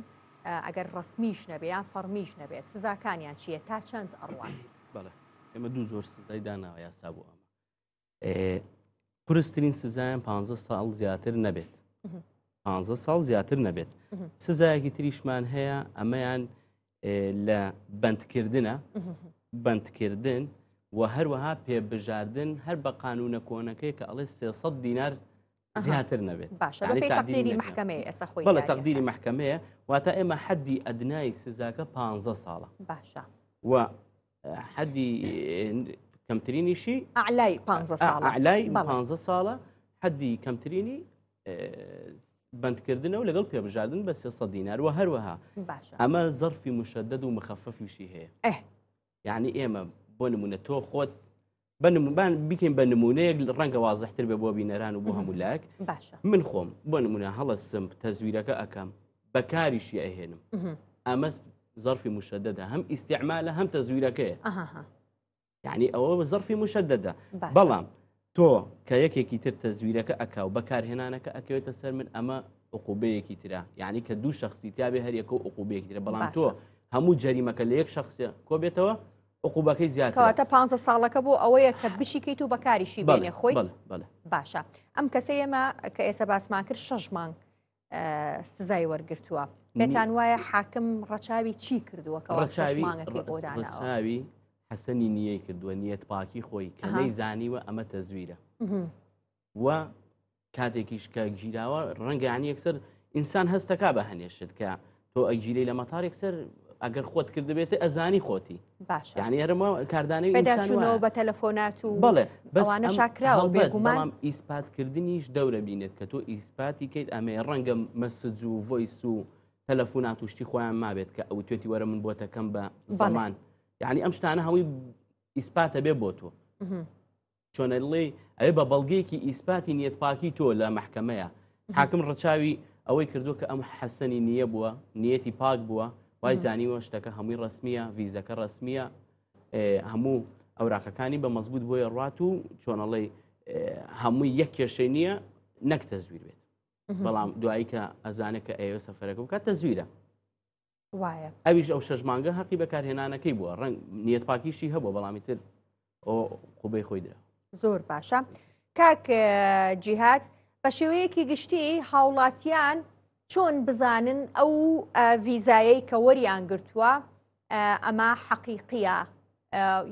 ئەگەر ڕەسمیش نەبێ یان فەڕمیش نەبێت سزاکانیان چییە تا چەند ئەڕوات؟ بەڵێ ئێمە دوو جۆر سزای داناوە یاسا بۆ ئەمە قورسترین سزایان پ ساڵ زیاتر نەبێت پ ساڵ زیاتر نەبێت سزایەکی تریشمان هەیە ئەمەیان لە بەندکردنە بەندکردن و هەروەها پێبژاردن هەر بە قانونە کۆنەکەی کە ئەڵێ 300 دینار زیاتر نەبێت باشە تەقدیری محکمەیە ئێستا خۆی بەڵێ تەقدیری محکمەیە واتە ئێمە حەدی ئەدنای سزاکە 15 ساڵە باشە و حەدی کەمترینیشی ئەعلای 15 ساڵە ئەعلای 15 ساڵە حەدی کەمترینی بەندکردنە و لەگەڵ پێبژاردن بە 300 دینار و هەروەها ئەمە زەرفی مشەدەد و مخەفەفیشی هەیە یعنی ئێمە بۆ نمونە تۆ خۆت بەنمبان بیکەین بە نمونەیەک ڕەنگە وازحتر بێ بۆ بینەران و بۆ هەموو لایەک من خۆم بۆ نمونە هەڵەسم تەزویرەکە ئەەکەم بەکاریشی ئەهێنم ئەمە زەرفی مشەدەدە هەم ئیسیعمالە هەم تەزویرەکەیە یعنی ئەوە زەرفی مشەدەدە بەڵام تۆ کە یەکێکی تر تەزویرەکە ئەکا و بەکارهێنانەکە ئەکەوێتە سەر من ئەمە عقوبەیەکی ترە یعنی کە دوو شخصی تیاابێ هەر یەکە و عقوبەیەکی ترە بەڵام تۆ هەموو جەریمەکە لە یەک شخص کۆ بێتەوە عقوبەکەی زیاتر کەواتە پ ساڵەکە بۆ ئەوەیە کە بشیکەیت و بەکاریشی بێنێ خۆی باشە ئەم کەسەی ئێمە کە ئێستا باسمان کرد شەش مانگ سزای وەرگرتووە پێتان وایە حاکم ڕەچاوی چی کردووە کە ڕەچاوی مانگەکەی بۆ داناوە؟ ڕەچاوی حەسەنی نیەی کردووە نیەت پاکی خۆی کە نەیزانیوە ئەمە تەزویرە و کاتێکیش کە گیراوە ڕەنگە یانی یەکسەر ئینسان هەستەکا بە هەنێشت کە تۆ ئەگیرەی لە مەتار یەکسەر ئەگەر خۆت کردبێت ئەزانی خۆتی باشە یعنی هەرمە کاردانەوەی پێداچوونەوە بە تەلەفۆنات و بەڵێ بەس ئەوانە شاکراوە بێگومان بەڵام ئیسپاتکردنیش دەورە بینێت کە تۆ ئیسپاتی کەیت ئەمەیە ڕەنگە message و voice و تەلەفۆنات و شتی خۆیان مابێت کە ئەو توێتی وەرە من بۆتەکەم بە زەمان یعنی ئەم شتانە هەمووی ئیسپاتە بێ بۆ تۆ چۆنە ڵێی ئەوێ بە بەڵگەیەکی ئیسپاتی نیەت پاکی تۆ لە مەحکەمەیە حاکم ڕەچاوی ئەوەی کردووە کە ئەم حەسەنی نییە بووە نیەتی پاک بووە وای زانیوە شتەکە هەمووی ڕسمیە ڤیزەکە ڕسمیە هەموو ئەوراقەکانی بە مەزبوط بۆیە ڕات و چۆنەڵی هەمووی یەک کێشەی نییە نەک تەزویر بێت بەڵام دوایی کە ئەزانێت کە ئەوێ سەفەرەکە بکات تەزویرە وایە. ئەویش ئەو شەش مانگە هەقی بەکارهێنانەکەی بووە ڕەنگ نیەت پاکیشی هەبووە بەڵامی تر ئەو قوبەی خۆی درا. زۆر باشە کاک جیهاد بە شێوەیەکی گشتی هاوڵاتیان چۆن بزانن ئەو ڤیزایەی کە وەریان گرتووە ئەمە حەقیقیە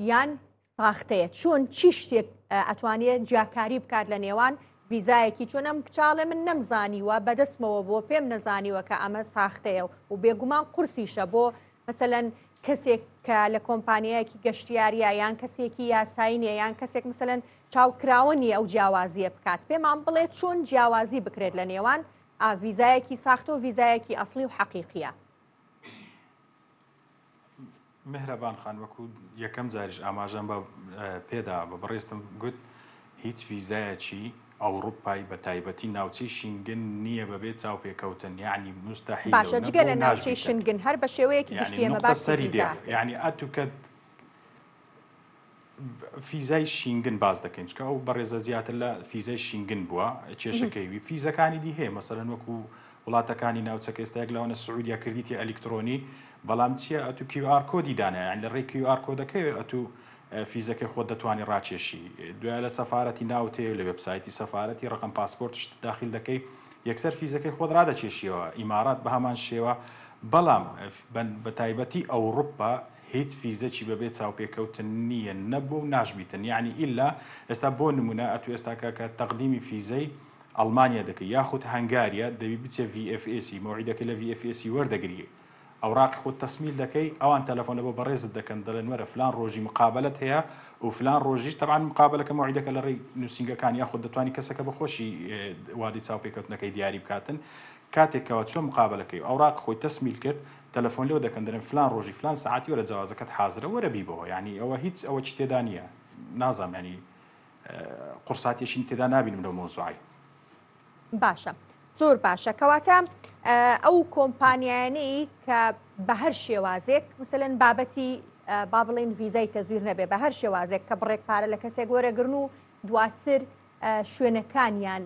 یان ساختەیە چۆن چی شتێک ئەتوانێت جیاکاری بکات لە نێوان ڤیزایەکی چۆن ئەم کچاڵێ من نەمزانیوە بەدەستمەوە بۆ پێم نەزانیوە کە ئەمە ساختەیە و بێگومان قورسیشە بۆ مەسەلەن. کەسێک کە لە کۆمپانیایەکی گەشتیاریە یان کەسێکی یاسایی نیە یان کەسێک مثلەن چاوکراوە نیە ئەو جیاوازیە بکات پێمان بڵێ چۆن جیاوازی بکرێت لە نێوان ڤیزایەکی ساختە و ڤیزایەکی ئەسڵی و حەقیقیە. میهرەبان خان وەکو یەکەم جاریش ئاماژەم بە پێدا بە بەڕێزتم گوت هیچ ڤیزایەکی ئەوڕوپای بە تایبەتی ناوچەی شینگن نییە بەبێ چاوپێکەوتن یعنی مستحیل باشە جگە لە ناوچەی شنگن هەر بە شێوەیەکی گشتی ئێمە باسی سەری دێ یعنی ئەتوکە فیزای شینگن باس دەکەین چکە ئەو بەڕێزە زیاتر لە فیزای شینگن بووە کێشەکەی وی فیزەکانی دی هەیە مەسەلەن وەکو وڵاتەکانی ناوچەکە ئێستا یەک لەوانە سعودیا کردیتی ئەلیکترۆنی بەڵام چییە ئەتو QR کۆدی دانا یان لە ڕێی QR کۆدەکەی ئەتو فیزەکەی خۆت دەتوانی ڕاکێشی دوای لە سەفارەتی ناوت هەیە لە وێبسایتی سەفارەتی ڕقم پاسپۆرت شت داخل دەکەی یەکسەر فیزەکەی خۆت ڕادەکێشیەوە ئیمارات بە هەمان شێوە بەڵام بە تایبەتی ئەوروپا هیچ فیزەکی بەبێ چاوپێکەوتن نییە نەبووە و ناشبیتن یەعنی ئیلا ئێستا بۆ نمونە ئەتو ئێستاکە کە تەقدیمی فیزەی ئەڵمانیا دەکەی یاخود هەنگاریا دەبی بچێ ڤی ئێف ئێسی مەوعیدەکەی لە ڤی ئێف ئێسی وەردەگری ئەوراقی خۆت تەسمیل دەکەی ئەوان تەلەفۆن لەبۆ بەڕێزت دەکەن دەڵێن وەرە فلان ڕۆژی مقابەلەت هەیە و فلان ڕۆژیش تەبعەن مقابەلەکە مەوعیدەکە لە ڕێی نووسینگەکان یاخود دەتوانی کەسەکە بە خۆشی وادەی چاوپێکەوتنەکەی دیاری بکاتن کاتێک کەوا چوە مقابەلەکەی و ئەوراق خۆی تەسمیل کرد تەلەفۆن لێوە دەکەن دەرێن فلان ڕۆژی فلان سەعاتی وەرە جەوازەکەت حازرە وەرە بیبەوە یانی ئەوە هیچ ئەوەکی تێدا نییە نازانم یانی قورساتیەکی تێدا نابینم لەو مەوزوعەی. باشە زۆر باشە کەواتە ئەو کۆمپانیایانەی کە بە هەر شێوازێک مثلەن بابەتی با بڵین ڤیزای تەزویر نەبێ بە هەر شێوازێک کە بڕێک پارە لە کەسێک وەرەگرن و دواتر شوێنەکانیان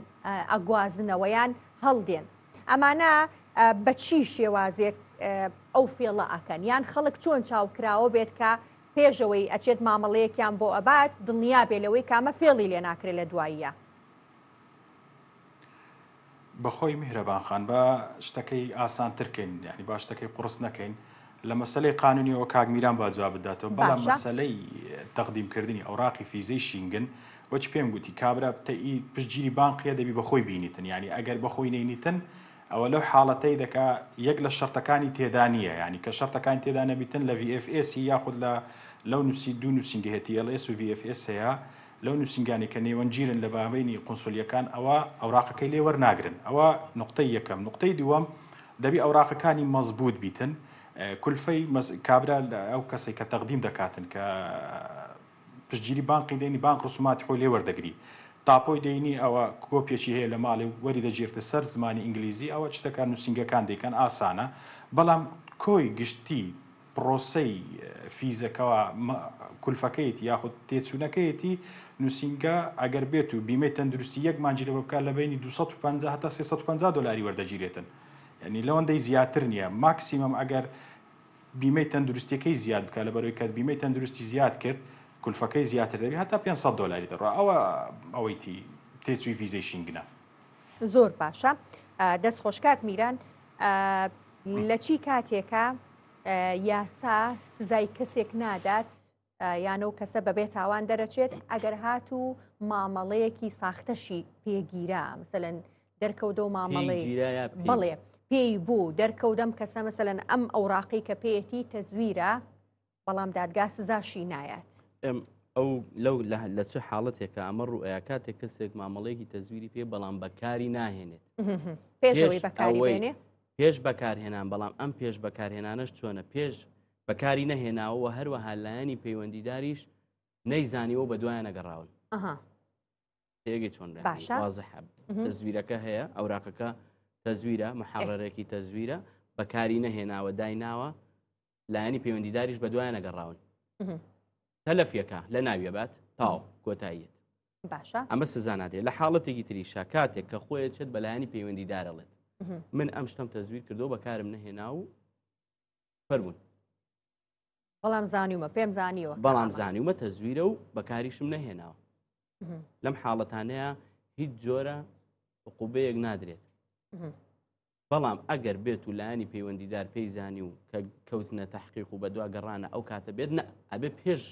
ئەگوازنەوەیان هەڵدێن ئەمانە بە چی شێوازێک ئەو فێڵە ئەکەن یان خەڵک چۆن چاوکراوە بێت کە پێشەوەی ئەچێت مامەڵەیەکیان بۆ ئەبات دڵنیا بێ لەوەی کامە فێڵی لێ ناکرێت لە دواییە. بەخۆی میهرەبان خان با شتەکەی ئاسانتر کەین یعنی با شتەکەی قوڕس نەکەین لە مەسلەی قانونیەوە کاک میران با جواب بداتەوە بەڵام مەسلەی تەقدیمکردنی ئەوراقی فیزەی شینگن وەچ پێم گوتی کابرا تەئی پشتگیری بانقیە دەبی بەخۆی بینیتن یعنی ئەگەر بەخۆی نەینیتن ئەوە لەو حاڵەتەی دەکا یەک لە شەرتەکانی تێدا نییە یعنی کە شەرتەکانی تێدا نەبیتن لە VFS یاخود لە لەو نووسی دوو نووسینگە هەیە TLS و VFS هەیە لەو نووسینگانەی کە نێوەندگیرن لە مابەینی قونسولیەکان ئەوە ئەوراقەکەی لێ وەرناگرن ئەوە نوقتەی یەکەم نوقتەی دووەم دەبی ئەوراقەکانی مەزبوط بیتن کولفەی کابرا ئەو کەسێک کە تەقدیم دەکاتن کە پشتگیری بانقی دەینی بانق ڕسوماتی خۆی لێ وەردەگری تاپۆی دەینی ئەوە کۆپیەکی هەیە لە ماڵێ وەری دەگیرتە سەر زمانی ئینگلیزی ئەوە شتەکان نووسینگەکان دەیکەن ئاسانە بەڵام کۆی گشتی پڕۆسەی فیزەکەوە کولفەکەیەتی یاخود تێچوونەکەیەتی نووسینگە ئەگەر بێت و بیمەی تەندروستی یەک مانگی لەبۆ بکات لە بەینی 250 هەتا 350 دۆلاری وەردەگیرێتن یعنی لەوەندەی زیاتر نییە ماکسیمەم ئەگەر بیمەی تەندروستیەکەی زیاد بکات لەبەرەوەی کە بیمەی تەندروستی زیاد کرد کولفەکەی زیاتر دەبی هەتا 500 دۆلاری دەڕوا ئەوە ئەوەی تێچووی ڤیزەی شینگنە. زۆر باشە دەست خۆش کاک میران لە چی کاتێکە یاسا سزای کەسێک نادات یان ئەو کەسە بەبێ تاوان دەرەچێت ئەگەر هات و مامەڵەیەکی ساختەشی پێگیرا مثلەن دەرکەوتەوە مامەڵەی بەڵێ پێی بوو دەرکەوتم کەسە مثلەن ئەم ئەوراقی کە پێیەتی تەزویرە بەڵام دادگا سزاشی نایات. ئەو لەو لە چ حاڵەتێکە ئەمە ڕوئیا کاتێک کەسێک مامەڵەیەکی تەزویری پێ بەڵام بەکاری ناهێنێت پێشەوەی بەکاری پێش بەکارهێنان بەڵام ئەم پێش بەکارهێنانەش چۆنە پێش بەکاری نەهێناوە هەروەها لایەنی پەیوەندیداریش نەیزانیوە بە دوایان نەگەڕاون تێگەی چۆن باشە وازحە تەزویرەکە هەیە ئەوراقەکە تەزویرە محڕەرێکی تەزویرە بەکاری نەهێناوە دایناوە لایەنی پەیوەندیداریش بە دوایان نەگەڕاون تەلەفیەکە لە ناویە بات تاو کۆتاییت باشە ئەمە سزا نادرێت لە حاڵەتێکی تریشا کاتێک کە خۆی چێت بەلایەنی پەیوەندیدارەڵێت من ئەم شتم تەزویر کردو بەکارم نەهێنا و فەرمونون بەڵام زانیومە پێم زانیوە بەڵام زانیومە تەزویرە و بەکاریشم نەهێناوە لەم حاڵەتانەیە هیچ جۆرە عقوبەیەک نادرێت بەڵام ئەگەر بێت و لایەنی پەیوەندیدار پێی زانی و کە کەوتنە تەحقیق و بەدوا گەڕانە ئەو کاتە بێت نە ئەبێ پێش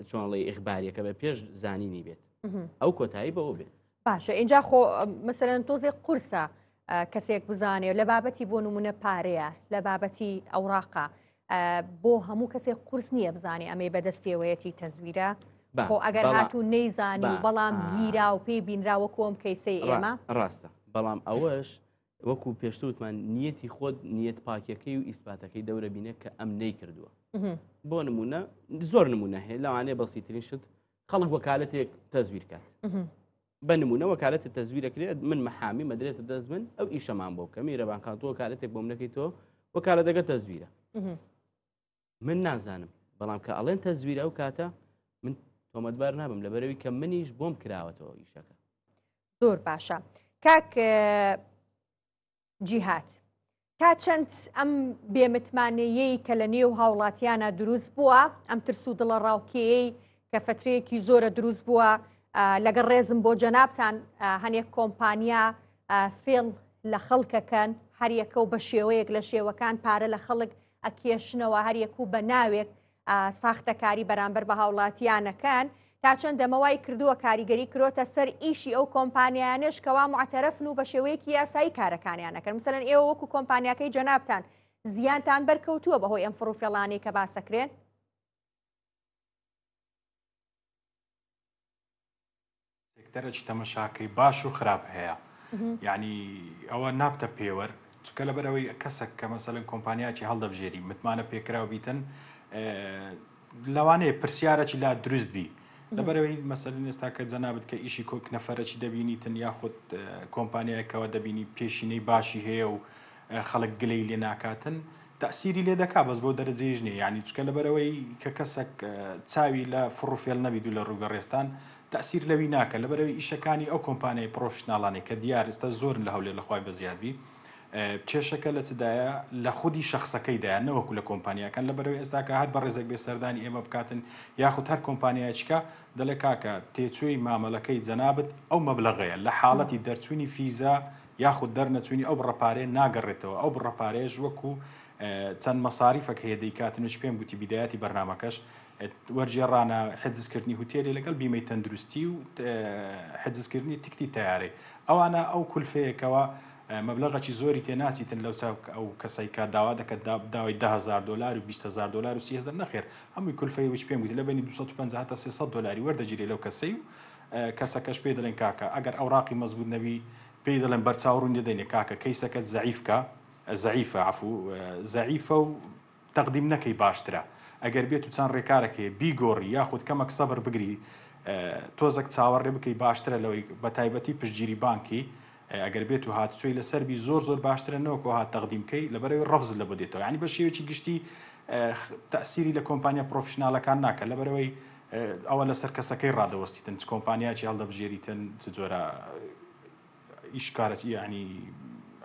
چۆنڵی ئیخباریەکە بە پێش زانینی بێت ئەو کۆتایی بەوە بێت باشە اینجا خۆ مەسەرەن تۆزێک قورسە کەسێک بزانێ لە بابەتی بۆ نمونە پارەیە لە بابەتی ئەوراقا. بۆ هەموو کەسێک قورس نییە بزانێ ئەمەی بەدەستێوەیەتی تەزویرە خۆ ئەگەر هاتوو نەیزانی و بەڵام گیرا و پێی بینراوە کۆم کەیسەی ئێمە ڕاستە بەڵام ئەوەش وەکو پێشتر وتمان نیەتی خۆت نیەت پاکیەکەی و ئیسپاتەکەی دەورە بینە کە ئەم نەی کردووە بۆ نمونە زۆر نمونە هەیە لەوانەیە بەسیترین شت خەڵک وەکالەتێک تەزویر کات بە نمونە وەکالەتی تەزویر دەکرێت من مەحامی مەدرێتە دەست من ئەو ئیشەمان بۆ بکە میرەبان خان تۆ وەکالەتێک بۆم نەکەی تۆ وەکالەتەکە تەزویرە من نازانم بەڵام کە ئەڵێن تەزویرە ئەو کاتە من تۆمەتبار نابم لەبەرەوەی کە منیش بۆم کراوەتەوە ئیشەکە زۆر باشە کاک جیهات تا چەند ئەم بێمتمانەیەی کە لە نێو هاوڵاتیانە دروست بووە ئەم ترس و دڵە ڕاوکێیەی کە فترەیەکی زۆرە دروست بووە لەگەڵ ڕێزم بۆ جەنابتان هەنێک کۆمپانیا فێڵ لە خەڵکەکەن هەریەکە و بە شێوەیەک لە شێوەکان پارە لە خەڵک ئەکێشنەوە هەریەک و بە ناوێک ساختەکاری بەرامبەر بە هاوڵاتیانەکەن تا چەند ئەمە وای کردووە کاریگەری کرۆتە سەر ئیشی ئەو کۆمپانیانش کەوا معتەرەفن و بە شێوەیەکی یاسایی کارەکانیان ئەکەن مثلەن ئێوە وەکو کۆمپانیاکەی جەنابتان زیانتان بەرکەوتووە بەهۆی ئەم فڕوفێڵانەی کە باسەکرێن؟ سێکتەرەکی تەمەشاکەی باش و خراپ هەیە یعنی ئەوە نابتە پێوەر چکە لەبەرەوەی کەسێک کە مەسەلەن کۆمپانیاکی هەڵدەبژێری متمانە پێکراو بیتن لەوانەیە پرسیارەکی لا دروست بی لەبەرەوەی مەسەلەن ئێستا کە جەنابت کە ئیشی کۆک نەفەرەکی دەبینیتن یاخود کۆمپانیایەکەوە دەبینی پێشینەی باشی هەیە و خەڵک گلەی لێ ناکاتن تەئسیری لێ دەکا بەس بەو دەرەجەیش نیە یانی چونکە لەبەرئەوەی کە کەسەک چاوی لە فڕ و فێڵ نەبیت و لە ڕووی بەڕێزتان تەئسیر لەوی ناکە لەبەرئەوەی ئیشەکانی ئەو کۆمپانیای professional انەی کە دیار ئێستا زۆرن لە هەولێر لە خوای بەزیاد بی کێشەکە لە چدایە لە خودی شەخسەکەیدایە نەوەکو لە کۆمپانیاکان لەبەرئەوەی ئێستاکە هەر بەڕێزێک بێ سەردانی ئێمە بکاتن یاخود هەر کۆمپانیایەکیکە دەڵێ کاکە تێچووی مامەلەکەی جەنابت ئەو مەبلەغەیە لە حاڵەتی دەرچوونی فیزا یاخود دەرنەچوونی ئەو بڕە پارەیە ناگەڕێتەوە، ئەو بڕە پارەیەش وەکو چەند مەساریفەک هەیە دەیکاتن وەکی پێم گوتی بیدایەتی بەرنامەکەش وەرگێڕانە حجزکردنی هوتێلی لەگەڵ بیمەی تەندروستی و حجزکردنی تکتی تەیارەی ئەوانە ئەو کولفەیەکەوە مەبلەغەکی زۆری تێ ناچیتن لەو چاو ئەو کەسەی کە داوا دەکات داوای 10000 دلار و 20000 دلار و 30000 نەخێر هەمووی کولفەی وچ پێم گوتی لە بینی 250 هەتا 300 دلاری وەردەگیرێ لەو کەسەی و کەسەکەش پێی دەڵێن کاکە ئەگەر ئەوراقی مەزبوط نەبی پێی دەڵێن بەرچاو ڕوون دەدەینێ کاکە کەیسەکەت زەعیف کە زەعیفە عەفو زەعیفە و تەقدیم نەکەی باشترە ئەگەر بێت و چەند ڕێکارێک هەیە بیگۆڕی یاخود کەمەک سەبر بگری تۆزەک چاوەڕێ بکەی باشترە لەوەی بە تایبەتی پشتگیری بانکی ئەگەر بێت و هاتوچۆی لەسەر بی زۆر زۆر باشترە نەوەکو ها تەقدیم کەی لەبەرەوەی ڕەفز لە بۆ دێتەوە یعنی بە شێوەیەکی گشتی تەسیری لە کۆمپانیا professional ەکان ناکە لەبەرەوەی ئەوە لەسەر کەسەکەی ڕادەوەستیتن چ کۆمپانیاکی هەڵدەبژێریتن چ جۆرە ئیش کارەکی یعنی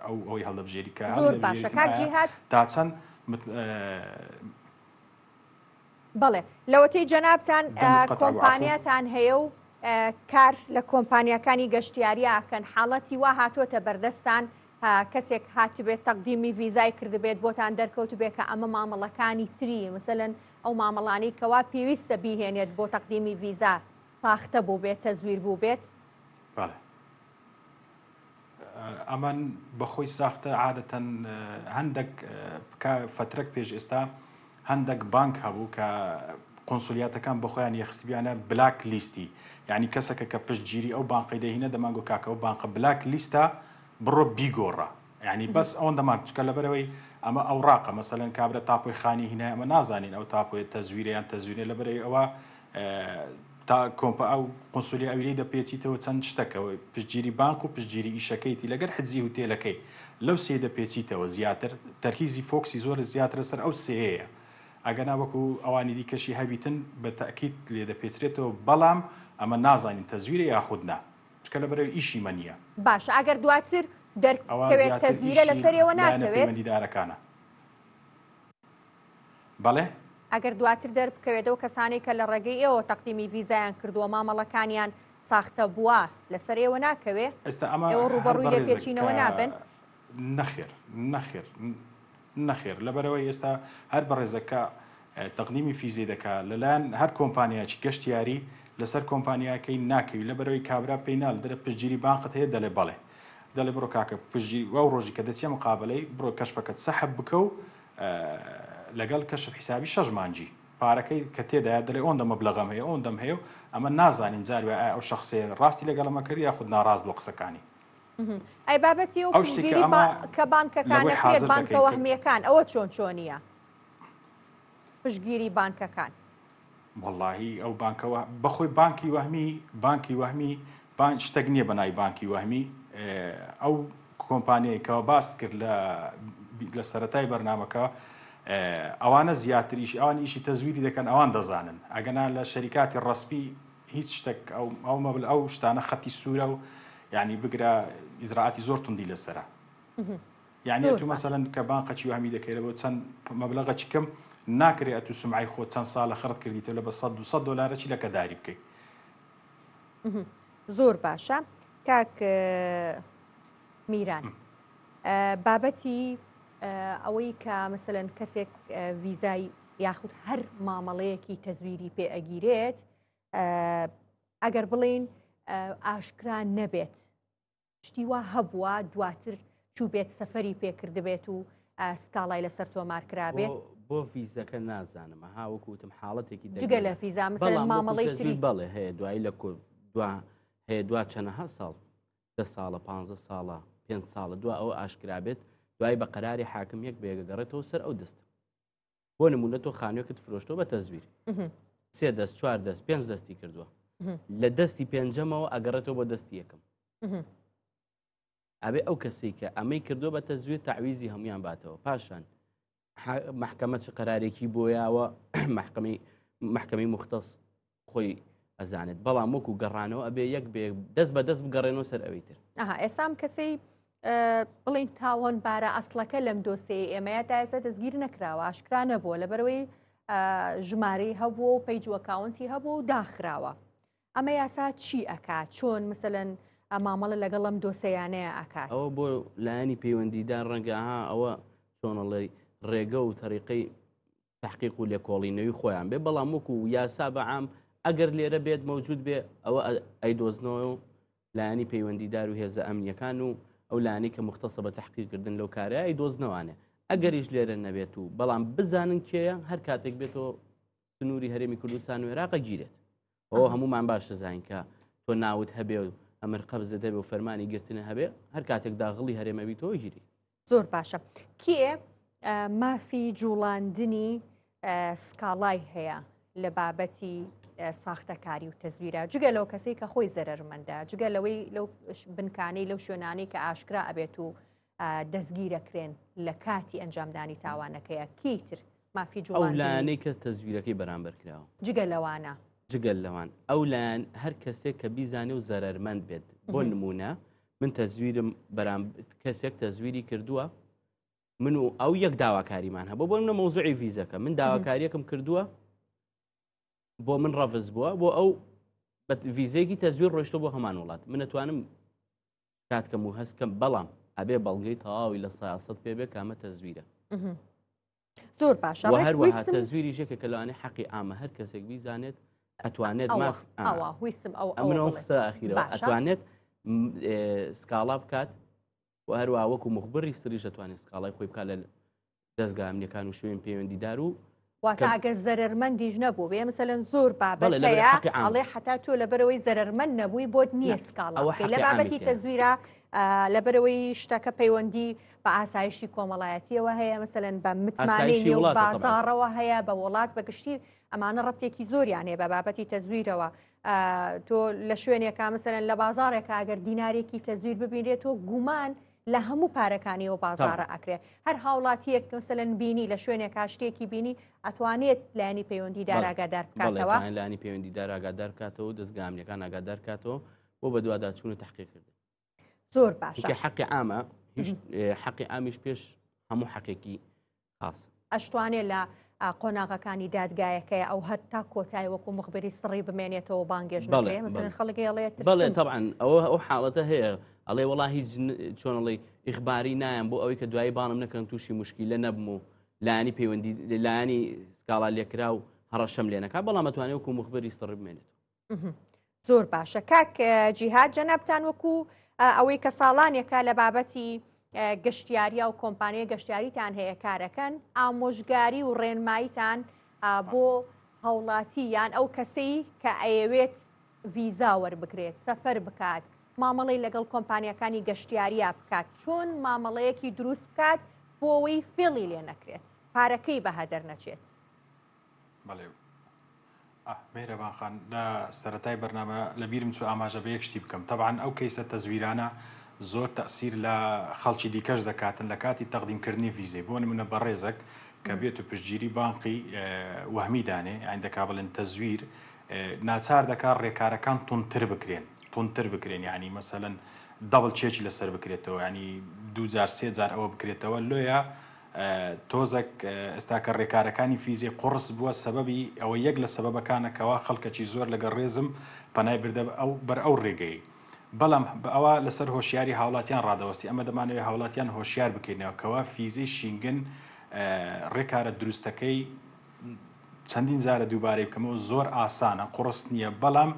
ئەو ئەوەی هەڵدەبژێری کە زۆر باشە کاک جیهاد تا چەند بەڵێ لەوەتەی جەنابتان کۆمپانیاتان هەیە و کار لە کۆمپانیاکانی گەشتیاریاکەن حاڵەتی وا هاتووەتە بەردەستان کەسێک هاتبێت تەقدیمی ڤیزای کردبێت بۆتان دەرکەوتبێت کە ئەمە مامەڵەکانی تری مثلەن ئەو مامەڵانەی کەوا پێویستە بیهێنێت بۆ تەقدیمی ڤیزا ساختە بووبێت تەزویر بووبێت؟ بەڵێ ئەمە بەخۆی ساختە عادەتەن هەندێک فەترەک پێش ئێستا هەندێک بانک هەبوو کە قۆنسولیاتەکان بەخۆیان یەخستبیانە black list ی یعنی کەسەکە کە پشتگیری ئەو بانقی دەهینە دەمانگۆ کاکە ئەو بانقە black list ە بڕۆ بیگۆڕە یانی بەس ئەوەندەمان چکە لەبەرەوەی ئەمە ئەوڕاقە مەسەلەن کابرا تاپۆی خانی هینای ئەمە نازانین ئەو تاپۆیە تەزویرە یان تەزویرە لەبەرەوەی ئەوە تا کۆمپە ئەو قنسولی ئەوی لێی دەپێچیتەوە چەند شتەکەەوە پشتگیری بانک و پشتگیری ئیشەکەیتی لەگەر حجزی هوتێلەکەی لەو سێ دەپێچیتەوە زیاتر تەرکیزی فۆکسی زۆر زیاترە سەر ئەو سێیە ئەگەنا وەکو ئەوانی دیکەشی هەبیتن بە تەئکید لێ دەپێچرێتەوە بەڵام ئەمە نازانین تەزویرە یاخود نا چکە لەبەرەوەی ئیشی مە نییە. باشە ئەگەر دواتر ئەوە دەرکەوێت زیاتر تەزویرە ئیشی لەسەر ئێوە لایەنە ناکەوێت؟ پەیوەندیدارەکانە. بەڵێ؟ ئەگەر دواتر دەربکەوێت ئەو کەسانەی کە لە ڕێگەی ئێوە تەقدیمی ڤیزایان کردووە مامەڵەکانیان ساختە بووە لەسەر ئێوە ناکەوێ؟ ئێستا ئەمە ئێوە هەر ڕووبەڕووی بەڕێزێک لێپێچینەوە کە نابن؟ نەخێر نەخێر نەخێر لەبەرئەوەی ئێستا هەر بەڕێزێک کە تەقدیمی فیزەی دەکا لەلایەن هەر کۆمپانیایەکی گەشتیاری لەسەر کۆمپانیاکەی ناکەوی لەبەرئەوەی کابرا پێی ناڵێ دەرێ پشتگیری بانقت هەیە دەلێ بەڵێ دەلێ بڕۆ کاکە پشتگیری ئەو ڕۆژی کە دەچیە مقابەلەی بڕۆ کەشفەکەت سەحب بکە و. لەگەڵ کەشف حیسابی شەش مانگی پارەکەی کە تێدایە دەڵێ ئۆندە مەبلەغەم هەیە ئۆندەم هەیە و ئەمە نازانین جار وایە ئایا ئەو شەخسەیە ڕاستی لەگەڵ ئەمە کرد یاخود ناڕاست بۆ قسەکانی. ئەی بابەتی ئەو ئەو شتێک کە پشتگیری ئەمە کە بانکەکان لەبۆی ئەکرێت حازر بانکە دەکەین کە وەهمیەکان ئەوە چۆن چۆنیە پشتگیری بانکەکان؟ وەڵاهی ئەو بانکە وە بەخۆی بانکی وەهمی بانکی وەهمی بان شتێک نییە بە ناوی بانکی وەهمی ئەو کۆمپانیای کەەوە باست کرد لە لە سەتای بەرنمەکە ئەوانە زیاتر ئیشی ئەوان ئیشی تەزویری دەکەن ئەوان دەزانن ئەگەنا لە شەریکاتی ڕسپی هیچ شتێک ئەو ئەو مەبل ئەو شتانە خەتی سوورە و یعنی بگرە ئیزراعاتی زۆر توندی لەسرە یانی ئەتوو مەسەلەن کە بانقەکی وەهمی دەکەی لە بۆ چەند مەبلەغەکی کەم ناکرێ ئەتوو سومعەی خۆت چەند ساڵە خڕت کردیتەوە لە بە سەد 200 دۆلارەکی لە کەداری بکەی. زۆر باشە کاک میران بابەتی ئەوەی کە مەسەلەن کەسێک ڤیزای یاخود هەر مامەڵەیەکی تەزویری پێ ئەگیرێت ئەگەر بڵین ئاشکرا نەبێت شتی وا هەبووە دواتر چووبێت سەفەری پێ کردبێت و سکاڵای لەسەر تۆمار کرابێت؟ بۆ ڤیزەکە نازانم ها وەکو وتم حاڵەتێکی جگە لە فیزا مثلا مامەڵەی تری بەڵێ هەیە دوایی لە دوا هەیە دوا چەنەها ساڵ دە ساڵە پ ساڵە پێ ساڵە دوا ئەوە ئاشکرا بێت دوای بە قەراری حاکم یەک بێگەگەڕێتەوە سەر ئەو دەست بۆ نمونە تۆ خانوێکت فرۆشتەوە بە تەزویر سێ دەست چوار دەست پێنج دەستی کردووە لە دەستی پێنجەمەوە ئەگەڕێتەوە بۆ دەستی یەکەم ئەبێ ئەو کەسێک کە ئەمەی کردووە بە تەزویر تعویزی هەمویان باتەوە پاشان محکەمە چ قەرارێکی بۆیاوە محکمەی محکمەی مختص خۆی ئەزانێت بەڵام وەکو گەڕانەوە ئەبێ یەک بێ دەست بە دەست بگەڕێنەوە سەر ئەوی تر ئەها ئێسام کەسەی بڵین تاوان بارە ئەسڵەکە لەم دۆسەیە ئێمەیە تا ئێستا دەستگیر نەکراوە ئاشکرا نەبووە لەبەرەوەی ژمارەی هەبووە و page و account ی هەبوو و داخراوە ئەمە یاسا چی ئەکات چۆن مثلەن مامەڵە لەگەڵ ئەم دۆسەیانەیە ئەکات ئەوە بۆ لایەنی پەیوەندیدار ڕەنگە ها ئەوە چۆنەڵی ڕێگە و تەریقەی تەحقیق و لێکۆڵینەوی خۆیان بێ بەڵام وەکو یاسا بە عام ئەگەر لێرە بێت مەوجود بێ ئەوە ئەیدۆزنەوە و لایەنی پەیوەندیدار و هێزە ئەمنیەکان و ئەو لایەنەی کە مختصە بە تەحقیقکردن لەو کارە ئەیدۆزنەوانێ ئەگەریش لێرە نەبێت و بەڵام بزانن کێیە هەر کاتێک بێتەوە سنووری هەرێمی کوردستان و عێراق گیرێت ئەوە هەمومان باش دەزانین کە تۆ ناوت هەبێ و ئەمر قەبزت هەبێ و فەرمانی گرتنە هەبێ هەر کاتێک داغڵی هەرێمەبی تۆ گیری. زۆر باشە کێ مافی جوڵاندنی سکاڵای هەیە لە بابەتی ساختەکاری و تەزویرە جگە لەو کەسەی کە خۆی زەرەرمەندە جگە لەوەی لەو بنکانەی لەو شوێنانەی کە ئاشکرا ئەبێت و دەستگیرەکرێن لە کاتی ئەنجامدانی تاوانەکەیە کێی تر مافی ئەو جوڵاندنی لایەنەی کە تەزویرەکەی بەرامبەر کراوە. جگە لەوانە. جگە لەوان ئەو لایەن هەر کەسێک کە بیزانێ و زەرەرمەند بێت بۆ نمونە من تەزویرم بەرام کەسێک تەزویری کردووە من و ئەو یەک داواکاریمان هەبوو بۆ منە مەوزوعی ڤیزەکە من داواکاریەکەم کردووە بۆ من ڕەفز بووە بۆ ئەو ڤیزەیەکی تەزویر ڕۆیشتۆ بۆ هەمان وڵات من ئەتوانم کات کەم و هەست کەم بەڵام ئەبێ بەڵگەی تەواوی لە سیاست پێ بێ کامە تەزویرە زۆر باشە هەروەها تەزویری ژێکە کە لەوانەیە حەقی ئامە هەر کەسێک بیزانێت ئەتوانێت ماف ئەوە ویستم ئەو ئەمنەوە قسە ئەخیرەوە ئەتوانێت سکاڵا بکات و هەروە وەکو مخبری سریش دەتوانێت سکاڵای خۆی بکات لە دەزگا ئەمنیەکان و شوێن پەیوەندیدار و واتە ئەگەر زەرەرمەندیش نەبوو بێ مەسەلەن زۆر بابەت هەیە ئەڵێ حتا تۆ لەبەرەوەی زەرەرمەند نەبووی بۆت نییە سکاڵا بکەی لە بابەتی تەزویرە لەبەرەوەی شتەکە پەیوەندی بە ئاسایشی کۆمەڵایەتیەوە هەیە مەسەلەن بە متمانەی نێو بازاڕەوە هەیە بە وڵات بە گشتی ئەمانە ڕەبتێکی زۆریان هەیە بە بابەتی تەزویرەوە تۆ لە شوێنێکا مەسەلەن لە بازاڕێکا ئەگەر دینارێکی تەزویر ببینرێت تۆ گومان لە هەموو پارەکانی ئەو بازاڕە ئەکرێ هەر هاوڵاتیەک مەسەلەن بینی لە شوێنێکا شتێکی بینی ئەتوانێت لایەنی پەیوەندیدار ئاگادار بکاتەوە لایەنی پەیوەندیدار ئاگادار بکاتەوە دەزگا ئەمنیەکان ئاگادار کاتەوە بۆ بەدواداچوون و تحقیقکردن زۆر باشە حەقی عامە حەقی عامیش پێش هەموو حەقێکی خاصە. ئەشتوانێ لە قۆناغەکانی دادگایەکەی ئەو هەر تا کۆتای وەکو مخبری سڕی بمێنێتەوە بانگێژ نەکرێ مەسەلەن خەڵک ئەڵێ بەڵێ تەبعەن ئەوە ئەو حاڵەتە هەیە ئەڵێ وەڵا هیچ چۆنەڵی ئیخباری نایەم بۆ ئەوەی کە دوایی بانم نەکەن تووشی مشکیلە نەبم و لایەنی پەیوەندی لایەنی سکاڵا لێکرا و هەڕەشەم لێ نەکا بەڵام ئەتوانێ وەکو مخبری سڕی بمێنێت. زۆر باشە کاک جیهاد جەنابتان وەکو ئەوەی کە ساڵانێکە لە بابەتی گەشتیاریا و کۆمپانیای گەشتیاریتان هەیە کارەکەن ئامۆژگاری و ڕێنماییتان بۆ هاوڵاتی یان ئەو کەسەی کە ئەیەوێت ڤیزا وەربگرێت سەفەر بکات مامەڵەی لەگەڵ کۆمپانیاکانی گەشتیاریا بکات چۆن مامەڵەیەکی دروست بکات بۆ ئەوەی فێڵی لێ نەکرێت پارەکەی بە هەدەر نەچێت. بەڵێ مێرەبان خان لە سەتای بەرنامە لە بیرم چوو ئاماژە بە یەک شتی بکەم تەبعەن ئەو کەیسە تەزویرانە زۆر تەسیر لە خەڵکی دیکەش دەکاتن لە کاتی تەقدیمکردنی ڤیزەی بۆ نمونە بەڕێزەک کە بێت و پشتگیری بانقی وەهمی دانێ یان دەکا بڵێن تەزویر ناچار دەکات ڕێکارەکان توندتر بکرێن توندتر بکرێن یعنی مەسەلەن double check ی لەسەر بکرێتەوە ینی دوو جار سێ جار ئەوە بکرێتەوە لۆیە تۆزەک ئێستاکە ڕێکارەکانی فیزەی قوڕس بووە سەبەبی ئەوە یەک لە سەبەبەکانە کەوا خەڵکەکی زۆر لەگەڵ ڕێزم پەنای بردە ئەو بەر ئەو ڕێگەی بەڵام ئەوە لەسەر هۆشیاری هاوڵاتیان ڕادەوەستی ئەمە دەمانەوێت هاوڵاتیان هۆشیار بکەینەوە کەوا فیزەی شینگن ڕێکارە دروستەکەی چەندین جارە دووبارەی بکەمەوە زۆر ئاسانە قوڕس نییە بەڵام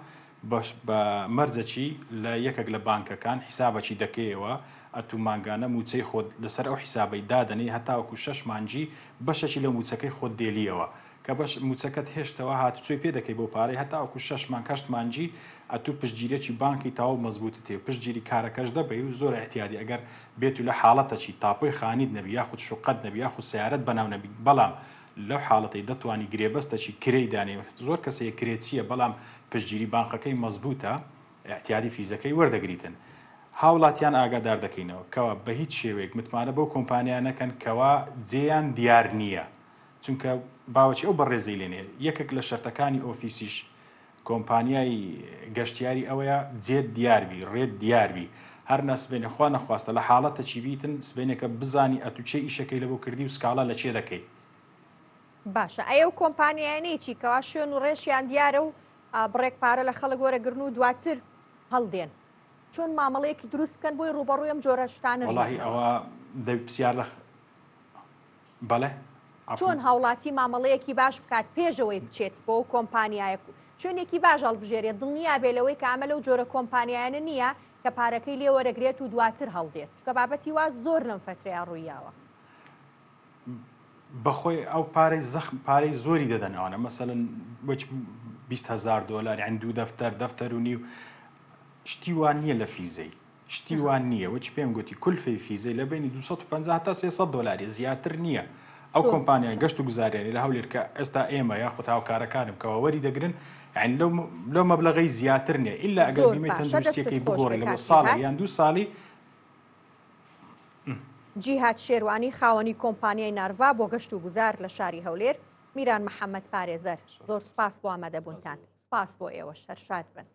بە مەرجەکی لە یەکێک لە بانکەکان حیسابەکی دەکەیەوە ئەتوو مانگانە مووچەی خۆت لەسەر ئەو حیسابەی دادەنێی هەتاوەکو شەش مانگی بەشەکی لە مووچەکەی خۆت دێلیەوە کە بەش مووچەکەت هێشتەوە هاتوچۆی پێ دەکەی بەو پارەی هەتاوەکو شەش مانگ هەشت مانگی ئەتوو پشتگیرەکی بانکی تەواو مەزبوتت هەیە و پشتگیری کارەکەش دەبەی و زۆر ئیعتیادی ئەگەر بێتو لە حاڵەتەکی تاپۆی خانیت نەبی یاخود شوقەت نەبی یاخود سەیارەت بەناو نەبی بەڵام لەو حاڵەتەی دەتوانی گرێبەستەکی کرێی دانێی زۆر کەس هەیە کرێچیە بەڵام پشتگیری بانقەکەی مەزبوتە ئیعتیادی فیزەکەی وەردەگریتن هاوڵاتیان ئاگادار دەکەینەوە کەوا بە هیچ شێوەیەک متمانە بەو کۆمپانیا نەکەن کەوا جێیان دیار نییە چونکە باوەچی ئەو بەڕێزەی لێنێ یەکێک لە شەرتەکانی ئۆفیسیش کۆمپانیای گەشتیاری ئەوەیە جێت دیار بی ڕێت دیار بی هەر نا سبەینێ خوا نەخواستە لە حاڵەتەکی بیتن سبەینێکە بزانی ئەتوو چێ ئیشەکەی لەبۆ کردی و سکاڵا لە چێ دەکەی. باشە ئەی ئەو کۆمپانیایانەی چی کەوا شوێن و ڕێشیان دیارە و بڕێک پارە لە خەڵک وەرەگرن و دواتر هەڵدێن چۆن مامەڵەیەکی دروست بکەن بۆی ڕووبەڕووی ئەم جۆرە شتانەش وەڵاهی نەبنەوە؟ ئەوە دەی پرسیار لە بەڵێ چۆن عەفوو. هاوڵاتی مامەڵەیەکی باش بکات پێش ئەوەی بچێت بۆ ئەو کۆمپانیایە شوێنێکی باش هەڵبژێرێت دڵنیا بێ لەوەی کە ئەمە لەو جۆرە کۆمپانیایانە نییە کە پارەکەی لێ وەرەگرێت و دواتر هەڵدێت چونکە بابەتی وا زۆر لەم فەترەیە ڕوویاوە. بەخۆی ئەو پارەی زەخم پارەی زۆری دەدەن ئەوانە مەسەلەن وەک 20 هەزار دۆلار یان دوو دەفتەر دەفتەر و نیو شتی وا نییە لە فیزەی شتی وا نییە وەکی پێم گوتی کولفەی فیزەی لە بەینی 250 هەتا 300 دۆلاریە زیاتر نییە ئەو کۆمپانیا گەشت و گوزاریانی لە هەولێر کە ئێستا ئێمە یاخود هاوکارەکانم کەوا وەری دەگرن یعنی لەو لەو مەبلەغەی زیاتر نییە ئیلا ئەگەر زۆر بیمەی باشە دەستت تەندروستیەکەی خۆش بگۆڕی بێ لە بۆ کاک ساڵێک جیهاد. یان دوو ساڵی جیهاد شێروانی خاوەنی کۆمپانیای نارڤا بۆ گەشت و گوزار لە شاری هەولێر، میران محەمەد پارێزەر زۆر سوپاس بۆ ئامادەبوونتان. سوپاس بۆ ئێوەش هەر شاد بن.